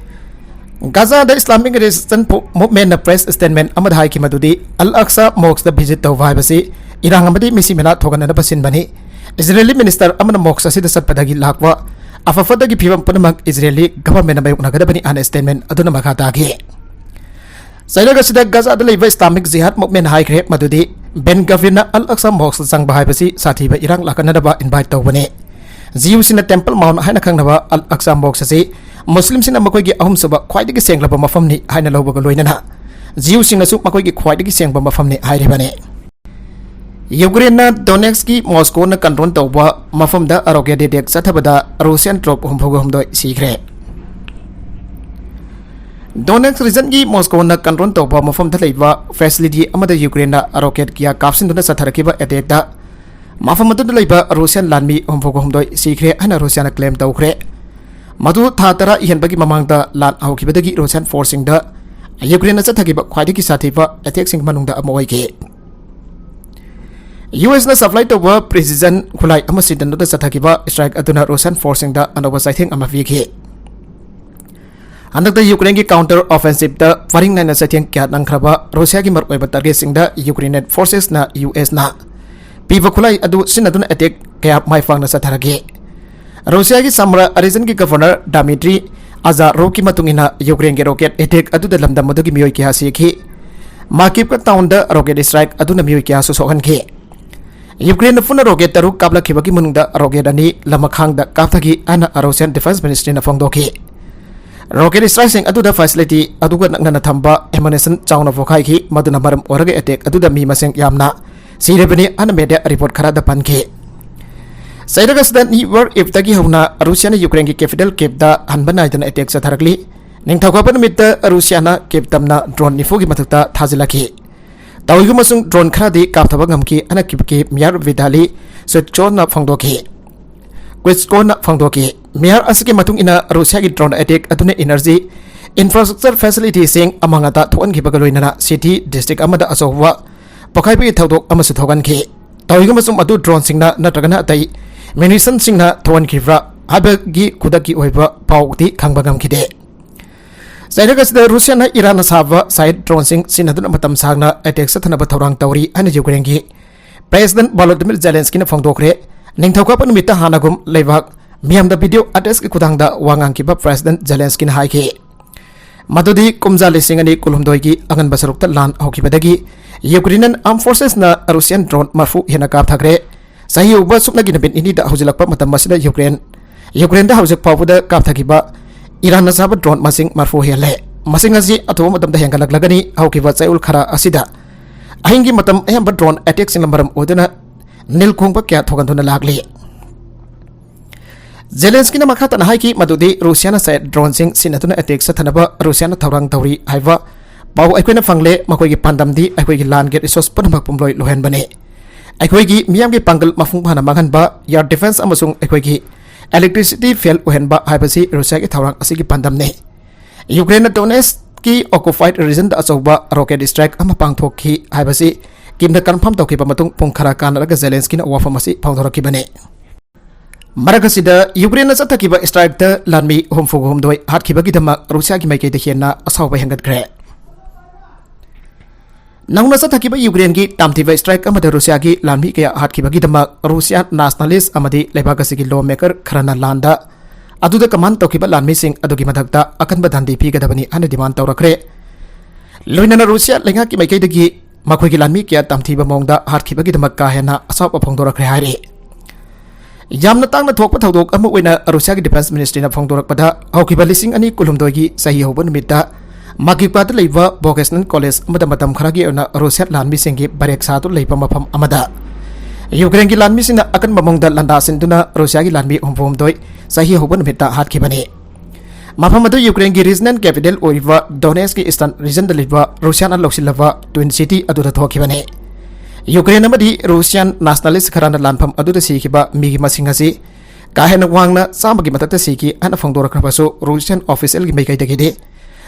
ꯒꯥꯖꯥꯗ Islamic Resistance ꯄꯣ-, Movement ꯅ press statement ꯑꯃꯗ ꯍꯥꯏꯈꯤ ꯃꯗꯨꯗꯤ, ꯑꯜ ꯑꯛꯁꯥ mosque ꯇ visit ꯇꯧꯕ ꯍꯥꯏꯕꯁꯤ ꯏꯔꯥꯡ ꯑꯃꯗꯤ ꯃꯤꯁꯤ ꯃꯤꯅꯥ ꯊꯣꯛꯍꯟꯅꯅꯕ ꯁꯤꯟꯕꯅꯤ꯫ ꯏꯖꯔꯦꯂꯤ minister ꯑꯃꯅ mosque ꯑꯁꯤꯗ ꯆꯠꯄꯗꯒꯤ ꯂꯥꯛꯄ ꯑꯐ ꯐꯠꯇꯒꯤ ꯐꯤꯕꯝ ꯄꯨꯝꯅꯃꯛ ꯏꯖꯔꯦꯂꯤ government ꯅ ꯃꯥꯌꯣꯛꯅꯒꯗꯕꯅꯤ ꯍꯥꯏꯅ statement ꯑꯗꯨꯅ ꯃꯈꯥ ꯇꯥꯈꯤ꯫ ꯆꯩꯔꯛ ꯑꯁꯤꯗ ꯒꯥꯖꯥꯗ ꯂꯩꯕ Islamic Jihad Movement ꯍꯥꯏꯈ꯭ꯔꯦ ꯃꯗꯨꯗꯤ ꯕꯦꯟ ꯒꯚꯤꯔꯅ ꯑꯜ ꯑꯛꯁꯥ mosque ꯆꯪꯕ ꯍꯥꯏꯕꯁꯤ ꯁꯥꯊꯤꯕ ꯏꯔꯥꯡ ꯂꯥꯛꯀꯟꯅꯅꯕ invite ꯇꯧꯕꯅꯤ꯫ Jew ꯁꯤꯡꯅ Temple Mount ꯍꯥꯏꯅ ꯈꯪꯅꯕ ꯑꯜ ꯑꯛꯁꯥ mosque ꯑꯁꯤ ꯃꯨꯁꯂꯤꯝꯁꯤꯡꯅ ꯃꯈꯣꯏꯒꯤ ꯑꯍꯨꯝꯁꯨꯕ ꯈ꯭ꯋꯥꯏꯗꯒꯤ ꯁꯦꯡꯂꯕ ꯃꯐꯝꯅꯤ ꯍꯥꯏꯅ ꯂꯧꯕꯒ ꯂꯣꯏꯅꯅ Jew ꯁꯤꯡꯅꯁꯨ ꯃꯈꯣꯏꯒꯤ ꯈ꯭ꯋꯥꯏꯗꯒꯤ ꯁꯦꯡꯕ ꯃꯐꯝꯅꯤ ꯍꯥꯏꯔꯤꯕꯅꯤ꯫ ꯌꯨꯀ꯭ꯔꯦꯟꯅ ꯗꯣꯅꯦꯠꯁꯀꯤ ꯃꯣꯁꯀꯣꯅ control ꯇꯧꯕ ꯃꯐꯝꯗ rocket attack ꯆꯠꯊꯕꯗ Russian troop ꯍꯨꯝꯐꯨꯒ ꯍꯨꯝꯗꯣꯏ ꯁꯤꯈ꯭ꯔꯦ꯫ ꯗꯣꯅꯦꯠꯁ region ꯒꯤ ꯃꯣꯁꯀꯣꯅ control ꯇꯧꯕ ꯃꯐꯝꯗ ꯂꯩꯕ facility ꯑꯃꯗ ꯌꯨꯀ꯭ꯔꯦꯟꯅ rocket ꯀꯌꯥ ꯀꯥꯞꯁꯤꯟꯗꯨꯅ ꯆꯠꯊꯔꯛꯈꯤꯕ attack ꯇ ꯃꯐꯝ ꯑꯗꯨꯗ ꯂꯩꯕ ꯔꯨꯁꯤꯌꯥꯟ ꯂꯥꯟꯃꯤ ꯍꯨꯝꯐꯨ ꯍꯨꯝꯗꯣꯏ ꯁꯤꯈ꯭ꯔꯦ ꯍꯥꯏꯅ ꯔꯨꯁꯤꯌꯥꯅ claim ꯇꯧꯈ꯭ꯔꯦ꯫ ꯃꯗꯨ ꯊꯥ ꯇꯔꯥ ꯏꯍꯟꯕꯒꯤ ꯃꯃꯥꯡꯗ ꯂꯥꯟ ꯍꯧꯈꯤꯕꯗꯒꯤ ꯔꯨꯁꯤꯌꯥꯟ forceꯁꯤꯡꯗ ꯌꯨꯀ꯭ꯔꯦꯟꯅ ꯆꯠꯊꯈꯤꯕ ꯈ꯭ꯋꯥꯏꯗꯒꯤ ꯁꯥꯊꯤꯕ attackꯁꯤꯡ ꯃꯅꯨꯡꯗ ꯑꯃ ꯑꯣꯏꯈꯤ꯫ USꯅ supply ꯇꯧꯕ precision ꯈꯨꯠꯂꯥꯏ ꯑꯃ ꯁꯤꯖꯤꯟꯅꯗꯨꯅ ꯆꯠꯊꯈꯤꯕ strike ꯑꯗꯨꯅ ꯔꯨꯁꯤꯌꯥꯟ forceꯁꯤꯡꯗ ꯑꯅꯧꯕ ꯆꯩꯊꯦꯡ ꯑꯃ ꯄꯤꯈꯤ꯫ ꯍꯟꯗꯛꯇ ꯌꯨꯀ꯭ꯔꯦꯟꯒꯤ counter offensiveꯇ ꯄꯔꯤꯡ ꯅꯥꯏꯅ ꯆꯩꯊꯦꯡ ꯀꯌꯥ ꯅꯪꯈ꯭ꯔꯕ ꯔꯨꯁꯤꯌꯥꯒꯤ ꯃꯔꯨꯑꯣꯏꯕ targetꯁꯤꯡꯗ Ukrainian forcesꯅ USꯅ ꯄꯤꯕ ꯈꯨꯠꯂꯥꯏ ꯑꯗꯨ ꯁꯤꯖꯤꯟꯅꯗꯨꯅ attack ꯀꯌꯥ ꯃꯥꯏ ꯄꯥꯛꯅ ꯆꯠꯊꯔꯒꯦ꯫ ꯔꯨꯁꯤꯌꯥꯒꯤ Samara regionꯒꯤ governor Dmitry Azarokꯀꯤ ꯃꯇꯨꯡ ꯏꯟꯅ, ꯌꯨꯀ꯭ꯔꯦꯟꯒꯤ rocket attack ꯑꯗꯨꯗ ꯂꯝꯗꯝ ꯑꯗꯨꯒꯤ ꯃꯤꯑꯣꯏ ꯀꯌꯥ ꯁꯤꯈꯤ꯫ Makivka townꯗ rocket strike ꯑꯗꯨꯅ ꯃꯤꯑꯣꯏ ꯀꯌꯥꯁꯨ ꯁꯣꯛꯍꯟꯈꯤ꯫ ꯌꯨꯀ꯭ꯔꯦꯟꯅ ꯄꯨꯟꯅ rocket ꯇꯔꯨꯛ ꯀꯥꯞꯂꯛꯈꯤꯕꯒꯤ ꯃꯅꯨꯡꯗ rocket ꯑꯅꯤ ꯂꯃꯈꯥꯡꯗ ꯀꯥꯞꯊꯈꯤ ꯍꯥꯏꯅ Russian Defense Ministryꯅ ꯐꯣꯡꯗꯣꯛꯈꯤ꯫ Rocket strikeꯁꯤꯡ ꯑꯗꯨꯗ facility ꯑꯗꯨꯒ ꯅꯛꯅꯅ ꯊꯝꯕ ammunition ꯆꯥꯎꯅ ꯄꯣꯈꯥꯏꯈꯤ, ꯃꯗꯨꯅ ꯃꯔꯝ ꯑꯣꯏꯔꯒ attack ꯑꯗꯨꯗ ꯃꯤ ꯃꯁꯤꯡ ꯌꯥꯝꯅ ꯁꯤꯔꯕꯅꯤ ꯍꯥꯏꯅ media report ꯈꯔꯗ ꯄꯟꯈꯤ꯫ ꯆꯩꯔꯛ ꯑꯁꯤꯗ New Year Eveꯇꯒꯤ ꯍꯧꯅ ꯔꯨꯁꯤꯌꯥꯅ ꯌꯨꯀ꯭ꯔꯦꯟꯒꯤ capital Kyivꯇ ꯍꯟꯕ ꯅꯥꯏꯗꯅ attack ꯆꯠꯊꯔꯛꯂꯤ꯫ ꯅꯤꯡꯊꯧꯀꯥꯕ ꯅꯨꯃꯤꯠꯇ ꯔꯨꯁꯤꯌꯥꯅ Kyiv ꯇꯝꯅ drone ꯅꯤꯐꯨꯒꯤ ꯃꯊꯛꯇ ꯊꯥꯖꯤꯜꯂꯛꯈꯤ꯫ ꯇꯧꯏꯒꯨꯝꯕꯁꯨꯡ drone ꯈꯔꯗꯤ ꯀꯥꯞꯊꯕ ꯉꯝꯈꯤ ꯍꯥꯏꯅ Kyivꯀꯤ mayor Vitali Klitschkona ꯐꯣꯡꯗꯣꯛꯈꯤ꯫ Klitschkona ꯐꯣꯡꯗꯣꯛꯈꯤ꯫ Mayor ꯑꯁꯤꯒꯤ ꯃꯇꯨꯡ ꯏꯟꯅ, ꯔꯨꯁꯤꯌꯥꯒꯤ drone attack ꯑꯗꯨꯅ energy infrastructure facilityꯁꯤꯡ ꯑꯃꯥꯡ ꯑꯇꯥ ꯊꯣꯛꯍꯟꯈꯤꯕꯒ ꯂꯣꯏꯅꯅ city district ꯑꯃꯗ ꯑꯆꯧꯕ ꯄꯣꯈꯥꯏꯕꯒꯤ ꯊꯧꯗꯣꯛ ꯑꯃꯁꯨ ꯊꯣꯛꯍꯟꯈꯤ꯫ ꯇꯧꯏꯒꯨꯝꯕꯁꯨꯡ ꯃꯗꯨ droneꯁꯤꯡꯅ ꯅꯠꯇ꯭ꯔꯒꯅ ꯑꯇꯩ munitionꯁꯤꯡꯅ ꯊꯣꯛꯍꯟꯈꯤꯕ꯭ꯔꯥ ꯍꯥꯏꯕꯒꯤ ꯈꯨꯗꯛꯀꯤ ꯑꯣꯏꯕ ꯄꯥꯎꯗꯤ ꯈꯪꯕ ꯉꯝꯈꯤꯗꯦ꯫ ꯆꯩꯔꯛ ꯑꯁꯤꯗ ꯔꯨꯁꯤꯌꯥꯅ ꯏꯔꯥꯟꯅ ꯁꯥꯕ side droneꯁꯤꯡ ꯁꯤꯖꯤꯟꯅꯗꯨꯅ ꯃꯇꯝ ꯁꯥꯡꯅ attack ꯆꯠꯊꯅꯕ ꯊꯧꯔꯥꯡ ꯇꯧꯔꯤ ꯍꯥꯏꯅ ꯌꯨꯀ꯭ꯔꯦꯟꯒꯤ President Volodymyr Zelenskyꯅ ꯐꯣꯡꯗꯣꯛꯈ꯭ꯔꯦ꯫ ꯅꯤꯡꯊꯧꯀꯥꯕ ꯅꯨꯃꯤꯠꯇ ꯍꯥꯟꯅꯒꯨꯝ ꯂꯩꯕꯥꯛ ꯃꯤꯌꯥꯝꯗ video addressꯀꯤ ꯈꯨꯠꯊꯥꯡꯗ ꯋꯥ ꯉꯥꯡꯈꯤꯕ President Zelenskyꯅ ꯍꯥꯏꯈꯤ꯫ ꯃꯗꯨꯗꯤ ꯀꯨꯝꯖꯥ ꯂꯤꯁꯤꯡ ꯑꯅꯤ ꯀꯨꯟꯍꯨꯝꯗꯣꯏꯒꯤ ꯑꯉꯟꯕ ꯁꯔꯨꯛꯇ ꯂꯥꯟ ꯍꯧꯈꯤꯕꯗꯒꯤ Ukrainian Armed Forcesꯅ Russian drone ꯃꯔꯐꯨ ꯍꯦꯟꯅ ꯀꯥꯞꯊꯈ꯭ꯔꯦ꯫ ꯆꯍꯤ ꯍꯧꯕ ꯁꯨꯞꯅꯒꯤ ꯅꯨꯃꯤꯠ ꯅꯤꯅꯤꯗ ꯍꯧꯖꯤꯜꯂꯛꯄ ꯃꯇꯝ ꯑꯁꯤꯗ ꯌꯨꯀ꯭ꯔꯦꯟ, ꯌꯨꯀ꯭ꯔꯦꯟꯗ ꯍꯧꯖꯤꯛ ꯐꯥꯎꯕꯗ ꯀꯥꯞꯊꯈꯤꯕ ꯏꯔꯥꯟꯅ ꯁꯥꯕ drone ꯃꯁꯤꯡ ꯃꯔꯐꯨ ꯍꯦꯜꯂꯦ꯫ ꯃꯁꯤꯡ ꯑꯁꯤ ꯑꯊꯨꯕ ꯃꯇꯝꯗ ꯍꯦꯟꯒꯠꯂꯛꯂꯒꯅꯤ꯫ ꯍꯧꯈꯤꯕ ꯆꯌꯣꯜ ꯈꯔ ꯑꯁꯤꯗ ꯑꯍꯤꯡꯒꯤ ꯃꯇꯝ ꯑꯌꯥꯝꯕ drone attackꯁꯤꯡꯅ ꯃꯔꯝ ꯑꯣꯏꯗꯨꯅ ꯅꯤꯜ ꯈꯣꯡꯕ ꯀꯌꯥ ꯊꯣꯛꯍꯟꯗꯨꯅ ꯂꯥꯛꯂꯤ꯫ ꯖꯦꯂꯦꯟꯁꯀꯤꯅ ꯃꯈꯥ ꯇꯥꯅ ꯍꯥꯏꯈꯤ ꯃꯗꯨꯗꯤ ꯔꯨꯁꯤꯌꯥꯅ side droneꯁꯤꯡ ꯁꯤꯖꯤꯟꯅꯗꯨꯅ attack ꯆꯠꯊꯅꯕ ꯔꯨꯁꯤꯌꯥꯅ ꯊꯧꯔꯥꯡ ꯇꯧꯔꯤ ꯍꯥꯏꯕ ꯄꯥꯎ ꯑꯩꯈꯣꯏꯅ ꯐꯪꯂꯦ꯫ ꯃꯈꯣꯏꯒꯤ ꯄꯥꯟꯗꯝꯗꯤ ꯑꯩꯈꯣꯏꯒꯤ ꯂꯥꯟꯒꯤ resource ꯄꯨꯝꯅꯃꯛ ꯄꯨꯝꯂꯣꯏ ꯂꯣꯏꯍꯟꯕꯅꯤ꯫ ꯑꯩꯈꯣꯏꯒꯤ ꯃꯤꯌꯥꯝꯒꯤ ꯄꯥꯡꯒꯜ ꯃꯄꯨꯡ ꯐꯥꯅ ꯃꯥꯡꯍꯟꯕ, air defense ꯑꯃꯁꯨꯡ ꯑꯩꯈꯣꯏꯒꯤ electricity fail ꯑꯣꯏꯍꯟꯕ ꯍꯥꯏꯕꯁꯤ ꯔꯨꯁꯤꯌꯥꯒꯤ ꯊꯧꯔꯥꯡ ꯑꯁꯤꯒꯤ ꯄꯥꯟꯗꯝꯅꯤ꯫ ꯌꯨꯀ꯭ꯔꯦꯟꯅ ꯗꯣꯅꯦꯠꯁꯀꯤ occupied regionꯗ ꯑꯆꯧꯕ rocket strike ꯑꯃ ꯄꯥꯡꯊꯣꯛꯈꯤ ꯍꯥꯏꯕꯁꯤ ꯀꯤꯝꯅ confirm ꯇꯧꯈꯤꯕ ꯃꯇꯨꯡ ꯄꯨꯡ ꯈꯔ ꯀꯥꯟꯅꯔꯒ ꯖꯦꯂꯦꯟꯁꯀꯤꯅ ꯋꯥꯐꯝ ꯑꯁꯤ ꯐꯣꯡꯗꯣꯔꯛꯈꯤꯕꯅꯤ꯫ ꯃꯔꯛ ꯑꯁꯤꯗ, ꯌꯨꯀ꯭ꯔꯦꯟꯅ ꯆꯠꯊꯈꯤꯕ strikeꯇ ꯂꯥꯟꯃꯤ ꯍꯨꯝꯐꯨ ꯍꯨꯝꯗꯣꯏ ꯍꯥꯠꯈꯤꯕꯒꯤꯗꯃꯛ ꯔꯨꯁꯤꯌꯥꯒꯤ ꯃꯥꯏꯀꯩꯗ ꯍꯦꯟꯅ ꯑꯁꯥꯎꯕ ꯍꯦꯟꯒꯠꯈ꯭ꯔꯦ꯫ ꯅꯧꯅ ꯆꯠꯊꯈꯤꯕ ꯌꯨꯀ꯭ꯔꯦꯟꯒꯤ ꯇꯥꯝꯊꯤꯕ strike ꯑꯃꯗ ꯔꯨꯁꯤꯌꯥꯒꯤ ꯂꯥꯟꯃꯤ ꯀꯌꯥ ꯍꯥꯠꯈꯤꯕꯒꯤꯗꯃꯛ ꯔꯨꯁꯤꯌꯥ nationalist ꯑꯃꯗꯤ ꯂꯩꯕꯥꯛ ꯑꯁꯤꯒꯤ law maker ꯈꯔꯅ ꯂꯥꯟꯗ ꯑꯗꯨꯗ command ꯇꯧꯈꯤꯕ ꯂꯥꯟꯃꯤꯁꯤꯡ ꯑꯗꯨꯒꯤ ꯃꯊꯛꯇ ꯑꯀꯟꯕ ꯗꯟꯗꯤ ꯄꯤꯒꯗꯕꯅꯤ ꯍꯥꯏꯅ demand ꯇꯧꯔꯛꯈ꯭ꯔꯦ꯫ ꯂꯣꯏꯅꯅ ꯔꯨꯁꯤꯌꯥ ꯂꯩꯉꯥꯛꯀꯤ ꯃꯥꯏꯀꯩꯗꯒꯤ ꯃꯈꯣꯏꯒꯤ ꯂꯥꯟꯃꯤ ꯀꯌꯥ ꯇꯝꯊꯤꯕ ꯃꯑꯣꯡꯗ ꯍꯥꯠꯈꯤꯕꯒꯤꯗꯃꯛ ꯀꯥ ꯍꯦꯟꯅ ꯑꯁꯥꯎꯕ ꯐꯣꯡꯗꯣꯔꯛꯈ꯭ꯔꯦ ꯍꯥꯏꯔꯤ꯫ ꯌꯥꯝꯅ ꯇꯥꯡꯅ ꯊꯣꯛꯄ ꯊꯧꯗꯣꯛ ꯑꯃ ꯑꯣꯏꯅ ꯔꯨꯁꯤꯌꯥꯒꯤ defense ministryꯅ ꯐꯣꯡꯗꯣꯔꯛꯄꯗ, ꯍꯧꯈꯤꯕ ꯂꯤꯁꯤꯡ ꯑꯅꯤ ꯀꯨꯟꯍꯨꯝꯗꯣꯏꯒꯤ ꯆꯍꯤ ꯍꯧꯕ ꯅꯨꯃꯤꯠꯇ ꯃꯥꯀꯤꯞꯀꯥꯗ ꯂꯩꯕ vocational college ꯑꯃꯗ ꯃꯇꯝ ꯈꯔꯒꯤ ꯑꯣꯏꯅ ꯔꯨꯁꯤꯌꯥ ꯂꯥꯟꯃꯤꯁꯤꯡꯒꯤ barrack ꯁꯥꯗꯨꯅ ꯂꯩꯕ ꯃꯐꯝ ꯑꯃꯗ ꯌꯨꯀ꯭ꯔꯦꯟꯒꯤ ꯂꯥꯟꯃꯤꯁꯤꯡꯅ ꯑꯀꯟꯕ ꯃꯑꯣꯡꯗ ꯂꯥꯟꯗꯥꯁꯤꯟꯗꯨꯅ ꯔꯨꯁꯤꯌꯥꯒꯤ ꯂꯥꯟꯃꯤ ꯍꯨꯝꯐꯨꯍꯨꯝꯗꯣꯏ ꯆꯍꯤ ꯍꯧꯕ ꯅꯨꯃꯤꯠꯇ ꯍꯥꯠꯈꯤꯕꯅꯤ꯫ ꯃꯐꯝ ꯑꯗꯨ ꯌꯨꯀ꯭ꯔꯦꯟꯒꯤ regional capital ꯑꯣꯏꯔꯤꯕ ꯗꯣꯅꯦꯠꯁꯀꯤ eastern regionꯗ ꯂꯩꯕ ꯔꯨꯁꯤꯌꯥꯅ ꯂꯧꯁꯤꯜꯂꯕ Twin City ꯑꯗꯨꯗ ꯊꯣꯛꯈꯤꯕꯅꯤ꯫ ꯌꯨꯀ꯭ꯔꯦꯟ ꯑꯃꯗꯤ ꯔꯨꯁꯤꯌꯥꯟ nationalist ꯈꯔꯅ ꯂꯥꯟꯐꯝ ꯑꯗꯨꯗ ꯁꯤꯈꯤꯕ ꯃꯤꯒꯤ ꯃꯁꯤꯡ ꯑꯁꯤ ꯀꯥ ꯍꯦꯟꯅ ꯋꯥꯡꯅ ꯆꯥꯝꯃꯒꯤ ꯃꯊꯛꯇ ꯁꯤꯈꯤ ꯍꯥꯏꯅ ꯐꯣꯡꯗꯣꯔꯛꯈ꯭ꯔꯕꯁꯨ, ꯔꯨꯁꯤꯌꯥꯟ officialꯒꯤ ꯃꯥꯏꯀꯩꯗꯒꯤꯗꯤ